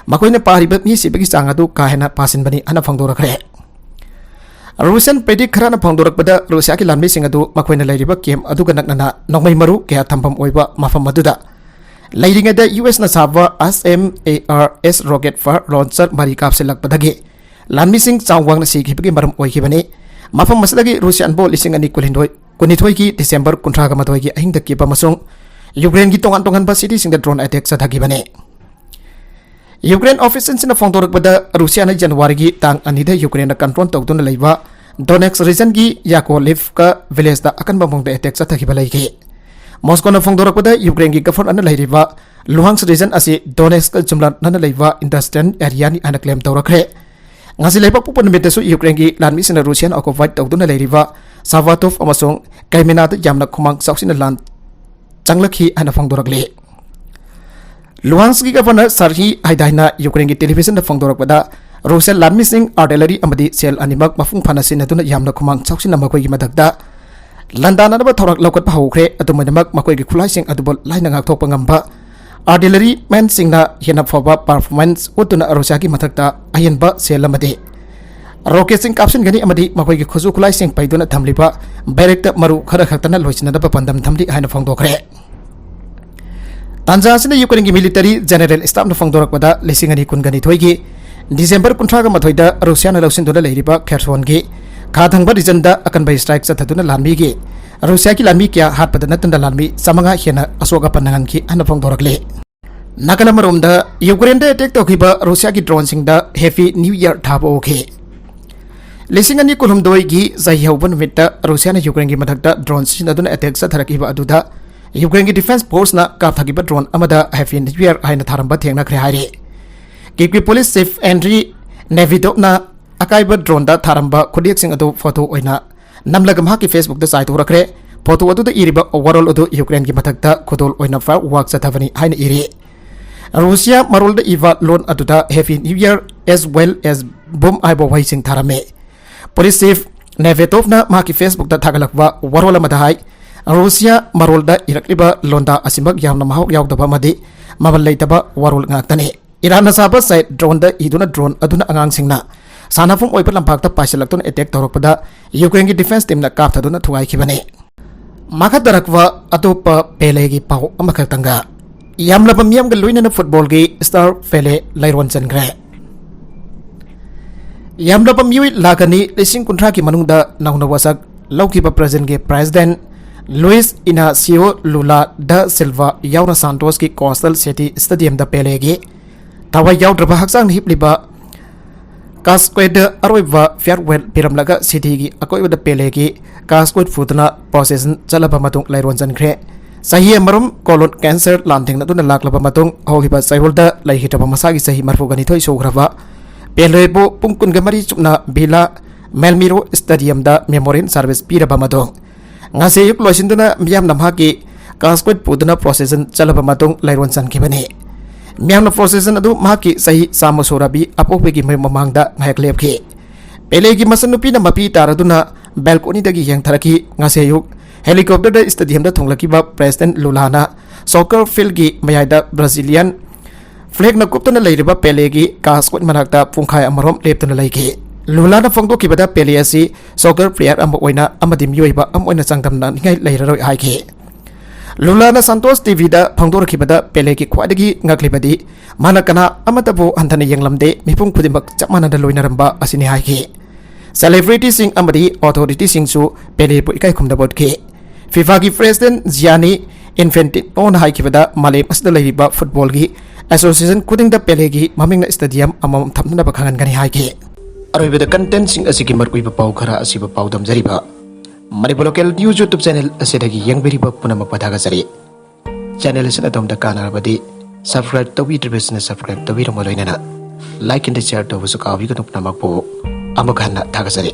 ꯃꯈꯣꯏꯅ ꯄꯥꯔꯤꯕ ꯃꯤ ꯁꯤꯕꯒꯤ ꯆꯥꯡ ꯑꯗꯨ ꯀꯥ ꯍꯦꯟꯅ ꯄꯥꯁꯤꯟꯕꯅꯤ ꯍꯥꯏꯅ ꯐꯣꯡꯗꯣꯔꯛꯈ꯭ꯔꯦ꯫ ꯔꯨꯁꯤꯌꯥꯟ ꯄꯦꯗꯤꯛ ꯈꯔꯅ ꯐꯣꯡꯗꯣꯔꯛꯄꯗ, ꯔꯨꯁꯤꯌꯥꯒꯤ ꯂꯥꯟꯃꯤꯁꯤꯡ ꯑꯗꯨ ꯃꯈꯣꯏꯅ ꯂꯩꯔꯤꯕ camp ꯑꯗꯨꯒ ꯅꯛꯅꯅ ꯅꯣꯡꯃꯩ ꯃꯔꯨ ꯀꯌꯥ ꯊꯝꯐꯝ ꯑꯣꯏꯕ ꯃꯐꯝ ꯑꯗꯨꯗ ꯂꯩꯔꯤꯉꯩꯗ ꯌꯨ ꯑꯦꯁꯅ ꯁꯥꯕ HIMARS rocket fire launcher ꯃꯔꯤ ꯀꯥꯞꯁꯤꯜꯂꯛꯄꯗꯒꯤ ꯂꯥꯟꯃꯤꯁꯤꯡ ꯆꯥꯡ ꯋꯥꯡꯅ ꯁꯤꯈꯤꯕꯒꯤ ꯃꯔꯝ ꯑꯣꯏꯈꯤꯕꯅꯤ꯫ ꯃꯐꯝ ꯑꯁꯤꯗꯒꯤ ꯔꯨꯁꯤꯌꯥꯟꯕꯨ ꯂꯤꯁꯤꯡ ꯑꯅꯤ ꯀꯨꯟꯅꯤꯊꯣꯏ, ꯀꯨꯟꯅꯤꯊꯣꯏꯒꯤ December ꯀꯨꯟꯊ꯭ꯔꯥꯒ ꯃꯥꯊꯣꯏꯒꯤ ꯑꯍꯤꯡꯗ ꯀꯤꯞ ꯑꯃꯁꯨꯡ ꯌꯨꯀ꯭ꯔꯦꯟꯒꯤ ꯇꯣꯉꯥꯟ ꯇꯣꯉꯥꯟꯕ cityꯁꯤꯡꯗ drone attack ꯆꯠꯊꯈꯤꯕꯅꯤ꯫ ꯌꯨꯀ꯭ꯔꯦꯟ officialꯁꯤꯡꯅ ꯐꯣꯡꯗꯣꯔꯛꯄꯗ, ꯔꯨꯁꯤꯌꯥꯅ ꯖꯅꯋꯥꯔꯤꯒꯤ ꯇꯥꯡ ꯑꯅꯤꯗ ꯌꯨꯀ꯭ꯔꯦꯟꯅ control ꯇꯧꯗꯨꯅ ꯂꯩꯕ Donetsk regionꯒꯤ Yakovlivka villageꯇ ꯑꯀꯟꯕ ꯃꯑꯣꯡꯗ attack ꯆꯠꯊꯈꯤꯕ ꯂꯩꯈꯤ꯫ ꯃꯣꯁꯀꯣꯅ ꯐꯣꯡꯗꯣꯔꯛꯄꯗ, ꯌꯨꯀ꯭ꯔꯦꯟꯒꯤ governorꯅ ꯂꯩꯔꯤꯕ Luhansk region ꯑꯁꯤ Donetskꯀ ꯆꯨꯝꯂꯛꯅꯅ ꯂꯩꯕ industrial areaꯅꯤ ꯍꯥꯏꯅ claim ꯇꯧꯔꯛꯈ꯭ꯔꯦ꯫ ꯉꯁꯤ ꯂꯩꯕꯥꯛꯄꯣꯛꯄ ꯅꯨꯃꯤꯠꯇꯁꯨ ꯌꯨꯀ꯭ꯔꯦꯟꯒꯤ ꯂꯥꯟꯃꯤꯁꯤꯡꯅ ꯔꯨꯁꯤꯌꯥꯅ occupied ꯇꯧꯗꯨꯅ ꯂꯩꯔꯤꯕ Savatov ꯑꯃꯁꯨꯡ Kamianskꯗ ꯌꯥꯝꯅ ꯈꯨꯃꯥꯡ ꯆꯥꯎꯁꯤꯟꯅ ꯂꯥꯟ ꯆꯪꯂꯛꯈꯤ ꯍꯥꯏꯅ ꯐꯣꯡꯗꯣꯔꯛꯂꯤ꯫ Luhanskꯀꯤ governor Serhiy Haidaiꯅ ꯌꯨꯀ꯭ꯔꯦꯟꯒꯤ televisionꯗ ꯐꯣꯡꯗꯣꯔꯛꯄꯗ, ꯔꯨꯁꯤꯌꯥ ꯂꯥꯟꯃꯤꯁꯤꯡ artillery ꯑꯃꯗꯤ ꯁꯦꯜ ꯑꯅꯤꯃꯛ ꯃꯄꯨꯡ ꯐꯥꯅ ꯁꯤꯖꯤꯟꯅꯗꯨꯅ ꯌꯥꯝꯅ ꯈꯨꯃꯥꯡ ꯆꯥꯎꯁꯤꯟꯅ ꯃꯈꯣꯏꯒꯤ ꯃꯊꯛꯇ ꯂꯥꯟꯗꯥꯅꯅꯕ ꯊꯧꯔꯥꯡ ꯂꯧꯈꯠꯄ ꯍꯧꯈ꯭ꯔꯦ꯫ ꯑꯗꯨꯝ ꯑꯣꯏꯅꯃꯛ, ꯃꯈꯣꯏꯒꯤ ꯈꯨꯠꯂꯥꯏꯁꯤꯡ ꯑꯗꯨꯕꯨ ꯂꯥꯏꯅ ꯉꯥꯛꯊꯣꯛꯄ ꯉꯝꯕ artillerymanꯁꯤꯡꯅ ꯍꯦꯟꯅ ꯐꯕ performance ꯎꯠꯇꯨꯅ ꯔꯨꯁꯤꯌꯥꯒꯤ ꯃꯊꯛꯇ ꯑꯍꯦꯟꯕ ꯁꯦꯜ ꯑꯃꯗꯤ rocketꯁꯤꯡ ꯀꯥꯞꯁꯤꯟꯒꯅꯤ ꯑꯃꯗꯤ ꯃꯈꯣꯏꯒꯤ ꯈꯨꯠꯁꯨ ꯈꯨꯠꯂꯥꯏꯁꯤꯡ ꯄꯩꯗꯨꯅ ꯊꯝꯂꯤꯕ barrackꯇ ꯃꯔꯨ ꯈꯔ ꯈꯛꯇꯅ ꯂꯣꯏꯁꯤꯟꯅꯅꯕ ꯄꯥꯟꯗꯝ ꯊꯝꯂꯤ ꯍꯥꯏꯅ ꯐꯣꯡꯗꯣꯛꯈ꯭ꯔꯦ꯫ ꯇꯥꯟꯖꯥ ꯑꯁꯤꯗ ꯌꯨꯀ꯭ꯔꯦꯟꯒꯤ military general staffꯅ ꯐꯣꯡꯗꯣꯔꯛꯄꯗ, ꯂꯤꯁꯤꯡ ꯑꯅꯤ ꯀꯨꯟꯒ ꯅꯤꯊꯣꯏꯒꯤ ꯗꯤꯁꯦꯝꯕꯔ ꯀꯨꯟꯊ꯭ꯔꯥꯒ ꯃꯥꯊꯣꯏꯗ ꯔꯨꯁꯤꯌꯥꯅ ꯂꯧꯁꯤꯟꯗꯨꯅ ꯂꯩꯔꯤꯕ ꯈꯦꯔꯁꯣꯟꯒꯤ ꯈꯥ ꯊꯪꯕ regionꯗ ꯑꯀꯟꯕ strike ꯆꯠꯊꯗꯨꯅ ꯂꯥꯟꯃꯤꯒꯤ, ꯔꯨꯁꯤꯌꯥꯒꯤ ꯂꯥꯟꯃꯤ ꯀꯌꯥ ꯍꯥꯠꯄꯗ ꯅꯠꯇꯅ ꯂꯥꯟꯃꯤ ꯆꯥꯃꯉꯥ ꯍꯦꯟꯅ ꯑꯁꯣꯛ ꯑꯄꯟ ꯅꯪꯍꯟꯈꯤ ꯍꯥꯏꯅ ꯐꯣꯡꯗꯣꯔꯛꯂꯤ꯫ ꯅꯥꯀꯜ ꯑꯃꯔꯣꯝꯗ, ꯌꯨꯀ꯭ꯔꯦꯟꯗ attack ꯇꯧꯈꯤꯕ ꯔꯨꯁꯤꯌꯥꯒꯤ droneꯁꯤꯡꯗ Happy New Year ꯊꯥꯕ ꯎꯈꯤ꯫ ꯂꯤꯁꯤꯡ ꯑꯅꯤ ꯀꯨꯟꯍꯨꯝꯗꯣꯏꯒꯤ ꯆꯍꯤ ꯍꯧꯕ ꯅꯨꯃꯤꯠꯇ ꯔꯨꯁꯤꯌꯥꯅ ꯌꯨꯀ꯭ꯔꯦꯟꯒꯤ ꯃꯊꯛꯇ drone ꯁꯤꯖꯤꯟꯅꯗꯨꯅ attack ꯆꯠꯊꯔꯛꯈꯤꯕ ꯑꯗꯨꯗ ꯌꯨꯀ꯭ꯔꯦꯟꯒꯤ defence forceꯅ ꯀꯥꯞꯊꯈꯤꯕ drone ꯑꯃꯗ Happy New Year ꯍꯥꯏꯅ ꯊꯥꯔꯝꯕ ꯊꯦꯡꯅꯈ꯭ꯔꯦ ꯍꯥꯏꯔꯤ꯫ Kyivꯀꯤ police chief Andriy Nevidovꯅ ꯑꯀꯥꯏꯕ droneꯗ ꯊꯥꯔꯝꯕ ꯈꯨꯠꯌꯦꯛꯁꯤꯡ ꯑꯗꯨ photo ꯑꯣꯏꯅ ꯅꯝꯂꯒ ꯃꯍꯥꯛꯀꯤ Facebookꯇ ꯆꯥꯏꯊꯣꯔꯛꯈ꯭ꯔꯦ꯫ Photo ꯑꯗꯨꯗ ꯏꯔꯤꯕ ꯋꯥꯔꯣꯜ ꯑꯗꯨ ꯌꯨꯀ꯭ꯔꯦꯟꯒꯤ ꯃꯊꯛꯇ ꯈꯨꯗꯣꯜ ꯑꯣꯏꯅ firework ꯆꯠꯊꯕꯅꯤ ꯍꯥꯏꯅ ꯏꯔꯤ꯫ ꯔꯨꯁꯤꯌꯥ ꯃꯔꯣꯜꯗ ꯏꯕ ꯂꯣꯟ ꯑꯗꯨꯗ Happy New Year as well as bomb ꯍꯥꯏꯕ ꯋꯥꯍꯩꯁꯤꯡ ꯊꯥꯔꯝꯃꯤ꯫ Police chief Nevedovꯅ ꯃꯍꯥꯛꯀꯤ Facebookꯇ ꯊꯥꯒꯠꯂꯛꯄ ꯋꯥꯔꯣꯜ ꯑꯃꯗ ꯍꯥꯏ, ꯔꯨꯁꯤꯌꯥ ꯃꯔꯣꯜꯗ ꯏꯔꯛꯂꯤꯕ ꯂꯣꯟꯗꯥ ꯑꯁꯤꯃꯛ ꯌꯥꯝꯅ ꯃꯍꯥꯎ ꯌꯥꯎꯗꯕ ꯑꯃꯗꯤ ꯃꯃꯜ ꯂꯩꯇꯕ ꯋꯥꯔꯣꯜ ꯉꯥꯛꯇꯅꯤ꯫ ꯏꯔꯥꯟꯅ ꯁꯥꯕ ꯁꯥꯏꯠ droneꯗ ꯏꯗꯨꯅ drone ꯑꯗꯨꯅ ꯑꯉꯥꯡꯁꯤꯡꯅ ꯁꯥꯟꯅꯐꯝ ꯑꯣꯏꯕ ꯂꯝꯄꯥꯛꯇ ꯄꯥꯏꯁꯤꯜꯂꯛꯇꯨꯅ attack ꯇꯧꯔꯛꯄꯗ ꯌꯨꯀ꯭ꯔꯦꯟꯒꯤ defence teamꯅ ꯀꯥꯞꯊꯗꯨꯅ ꯊꯨꯒꯥꯏꯈꯤꯕꯅꯤ꯫ ꯃꯈꯥ ꯇꯥꯔꯛꯄ ꯑꯇꯣꯞꯄ ꯄꯦꯂꯦꯒꯤ ꯄꯥꯎ ꯑꯃꯈꯛꯇꯪꯒ꯫ ꯌꯥꯝꯂꯕ ꯃꯤꯌꯥꯝꯒ ꯂꯣꯏꯅꯅ footballꯒꯤ star ꯄꯦꯂꯦ ꯂꯩꯔꯣꯟ ꯆꯟꯈ꯭ꯔꯦ꯫ ꯌꯥꯝꯂꯕ ꯃꯤꯑꯣꯏ ꯂꯥꯈ ꯑꯅꯤ ꯂꯤꯁꯤꯡ ꯀꯨꯟꯊ꯭ꯔꯥꯒꯤ ꯃꯅꯨꯡꯗ ꯅꯧꯅ ꯋꯥꯁꯛ ꯂꯧꯈꯤꯕ Brazilꯒꯤ president Luis Inacio Lula da Silva ꯌꯥꯎꯅ Santosꯀꯤ Coastal City Stadiumꯗ ꯄꯦꯂꯦꯒꯤ ꯊꯋꯥꯏ ꯌꯥꯎꯗ꯭ꯔꯕ ꯍꯛꯆꯥꯡꯅ ꯍꯤꯞꯂꯤꯕ ꯀꯥꯁꯀ꯭ꯋꯦꯠꯇ ꯑꯔꯣꯏꯕ farewell ꯄꯤꯔꯝꯂꯒ cityꯒꯤ ꯑꯀꯣꯏꯕꯗ ꯄꯦꯂꯦꯒꯤ ꯀꯥꯁꯀ꯭ꯋꯦꯠ ꯄꯨꯗꯨꯅ procession ꯆꯠꯂꯕ ꯃꯇꯨꯡ ꯂꯩꯔꯣꯟ ꯆꯟꯈ꯭ꯔꯦ꯫ ꯆꯍꯤ ꯑꯃꯔꯣꯝ colon cancer ꯂꯥꯟꯊꯦꯡꯅꯗꯨꯅ ꯂꯥꯛꯂꯕ ꯃꯇꯨꯡ ꯍꯧꯈꯤꯕ ꯆꯌꯣꯜꯗ ꯂꯩꯈꯤꯗ꯭ꯔꯕ ꯃꯁꯥꯒꯤ ꯆꯍꯤ ꯃꯔꯤꯐꯨꯒ ꯅꯤꯊꯣꯏ ꯁꯨꯈ꯭ꯔꯕ ꯄꯦꯂꯦꯕꯨ ꯄꯨꯡ ꯀꯨꯟꯒ ꯃꯔꯤ ꯆꯨꯞꯅ Villa Belmiro Stadiumꯗ memorial service ꯄꯤꯔꯕ ꯃꯇꯨꯡ ꯉꯁꯤ ꯑꯌꯨꯛ ꯂꯣꯏꯁꯤꯟꯗꯨꯅ ꯃꯤꯌꯥꯝꯅ ꯃꯍꯥꯛꯀꯤ ꯀꯥꯁꯀ꯭ꯋꯦꯠ ꯄꯨꯗꯨꯅ procession ꯆꯠꯂꯕ ꯃꯇꯨꯡ ꯂꯩꯔꯣꯟ ꯆꯟꯈꯤꯕꯅꯤ꯫ ꯃꯤꯌꯥꯝꯅ ꯄ꯭ꯔꯣꯁꯦꯁꯟ ꯑꯗꯨ ꯃꯍꯥꯛꯀꯤ ꯆꯍꯤ ꯆꯥꯝꯃ ꯁꯨꯔꯕꯤ ꯑꯄꯣꯛꯄꯒꯤ ꯃꯌꯨꯝ ꯃꯃꯥꯡꯗ ꯉꯥꯏꯍꯥꯛ ꯂꯦꯞꯈꯤ꯫ ꯄꯦꯂꯦꯒꯤ ꯃꯆꯟꯅꯨꯄꯤꯅ ꯃꯄꯤ ꯇꯥꯔꯗꯨꯅ ꯕꯦꯜꯀꯣꯅꯤꯗꯒꯤ ꯌꯦꯡꯊꯔꯛꯈꯤ꯫ ꯉꯁꯤ ꯑꯌꯨꯛ ꯍꯦꯂꯤꯀꯣꯞꯇꯔꯗ ꯁ꯭ꯇꯦꯗꯤꯌꯝꯗ ꯊꯨꯡꯂꯛꯈꯤꯕ ꯄ꯭ꯔꯦꯁꯤꯗꯦꯟꯠ ꯂꯨꯂꯥꯅ ꯁꯣꯀꯔ ꯐꯤꯜꯗꯒꯤ ꯃꯌꯥꯏꯗ ꯕ꯭ꯔꯥꯖꯤꯂꯤꯌꯥꯟ ꯐ꯭ꯂꯦꯒꯅ ꯀꯨꯞꯇꯨꯅ ꯂꯩꯔꯤꯕ ꯄꯦꯂꯦꯒꯤ ꯀꯥꯁꯀꯣꯠ ꯃꯅꯥꯛꯇ ꯄꯨꯡꯈꯥꯏ ꯑꯃꯔꯣꯝ ꯂꯦꯞꯇꯨꯅ ꯂꯩꯈꯤ꯫ ꯂꯨꯂꯥꯅ ꯐꯣꯡꯗꯣꯛꯈꯤꯕꯗ ꯄꯦꯂꯦ ꯑꯁꯤ ꯁꯣꯀꯔ ꯄ꯭ꯂꯦꯌꯔ ꯑꯃ ꯑꯣꯏꯅ ꯑꯃꯗꯤ ꯃꯤꯑꯣꯏꯕ ꯑꯃ ꯑꯣꯏꯅ ꯆꯥꯡꯗꯝꯅꯅꯤꯡꯉꯥꯏ ꯂꯩꯔꯔꯣꯏ ꯍꯥꯏꯈꯤ꯫ ꯂꯨꯂꯥꯅ ꯁꯥꯟꯇꯣꯁ ꯇꯤꯚꯤꯗ ꯐꯣꯡꯗꯣꯔꯛꯈꯤꯕꯗ ꯄꯦꯂꯦꯒꯤ ꯈ꯭ꯋꯥꯏꯗꯒꯤ ꯉꯛꯂꯤꯕꯗꯤ ꯃꯥꯅ ꯀꯅꯥ ꯑꯃꯠꯇꯕꯨ ꯍꯟꯊꯅ ꯌꯦꯡꯂꯝꯗꯦ, ꯃꯤꯄꯨꯝ ꯈꯨꯗꯤꯡꯃꯛ ꯆꯞ ꯃꯥꯟꯅꯅ ꯂꯣꯏꯅꯔꯝꯕ ꯑꯁꯤꯅꯤ ꯍꯥꯏꯈꯤ꯫ ꯁꯦꯂꯦꯕ꯭ꯔꯤꯇꯤꯁꯤꯡ ꯑꯃꯗꯤ ꯑꯣꯊꯣꯔꯤꯇꯤꯁꯤꯡꯁꯨ ꯄꯦꯂꯦꯕꯨ ꯏꯀꯥꯏ ꯈꯨꯝꯅꯕ ꯎꯠꯈꯤ꯫ ꯐꯤꯐꯥꯒꯤ ꯄ꯭ꯔꯦꯁꯤꯗꯦꯟꯠ ꯖꯤꯌꯥꯅꯤ ꯏꯟꯐꯦꯟꯇꯤꯅꯣꯅ ꯍꯥꯏꯈꯤꯕꯗ ꯃꯥꯂꯦꯝ ꯑꯁꯤꯗ ꯂꯩꯔꯤꯕ ꯐꯨꯠꯕꯣꯜꯒꯤ ꯑꯦꯁꯣꯁꯤꯌꯦꯁꯟ ꯈꯨꯗꯤꯡꯗ ꯄꯦꯂꯦꯒꯤ ꯃꯃꯤꯡꯅ ꯁ꯭ꯇꯦꯗꯤꯌꯝ ꯑꯃꯃꯝ ꯊꯝꯅꯅꯕ ꯈꯪꯍꯟꯒꯅꯤ ꯍꯥꯏꯈꯤ꯫ ꯑꯔꯣꯏꯕꯗ ꯀꯟꯇꯦꯟꯠꯁꯤꯡ ꯑꯁꯤꯒꯤ ꯃꯔꯨꯑꯣꯏꯕ ꯄꯥꯎ ꯈꯔ ꯑꯁꯤꯕꯨ ꯄꯥꯎꯗꯝꯖꯔꯤꯕ Manipur local news YouTube channel ꯑꯁꯤꯗꯒꯤ ꯌꯦꯡꯕꯤꯔꯤꯕ ꯄꯨꯝꯅꯃꯛꯄꯨ ꯊꯥꯒꯠꯆꯔꯤ꯫ ꯆꯦꯅꯦꯜ ꯑꯁꯤꯅ ꯑꯗꯣꯝꯗ ꯀꯥꯟꯅꯔꯕꯗꯤ ꯁꯕꯁꯀ꯭ꯔꯥꯏꯕ ꯇꯧꯕꯤꯗ꯭ꯔꯤꯕꯁꯤꯅ ꯁꯕꯁꯀ꯭ꯔꯥꯏꯕ ꯇꯧꯕꯤꯔꯝꯃ ꯂꯣꯏꯅꯅ ꯂꯥꯏꯛ ꯑꯦꯟ ꯁꯤꯌꯔ ꯇꯧꯕꯁꯨ ꯀꯥꯎꯕꯤꯒꯅꯨ꯫ ꯄꯨꯝꯅꯃꯛꯄꯨ ꯑꯃꯨꯛ ꯍꯟꯅ ꯊꯥꯒꯠꯆꯔꯤ꯫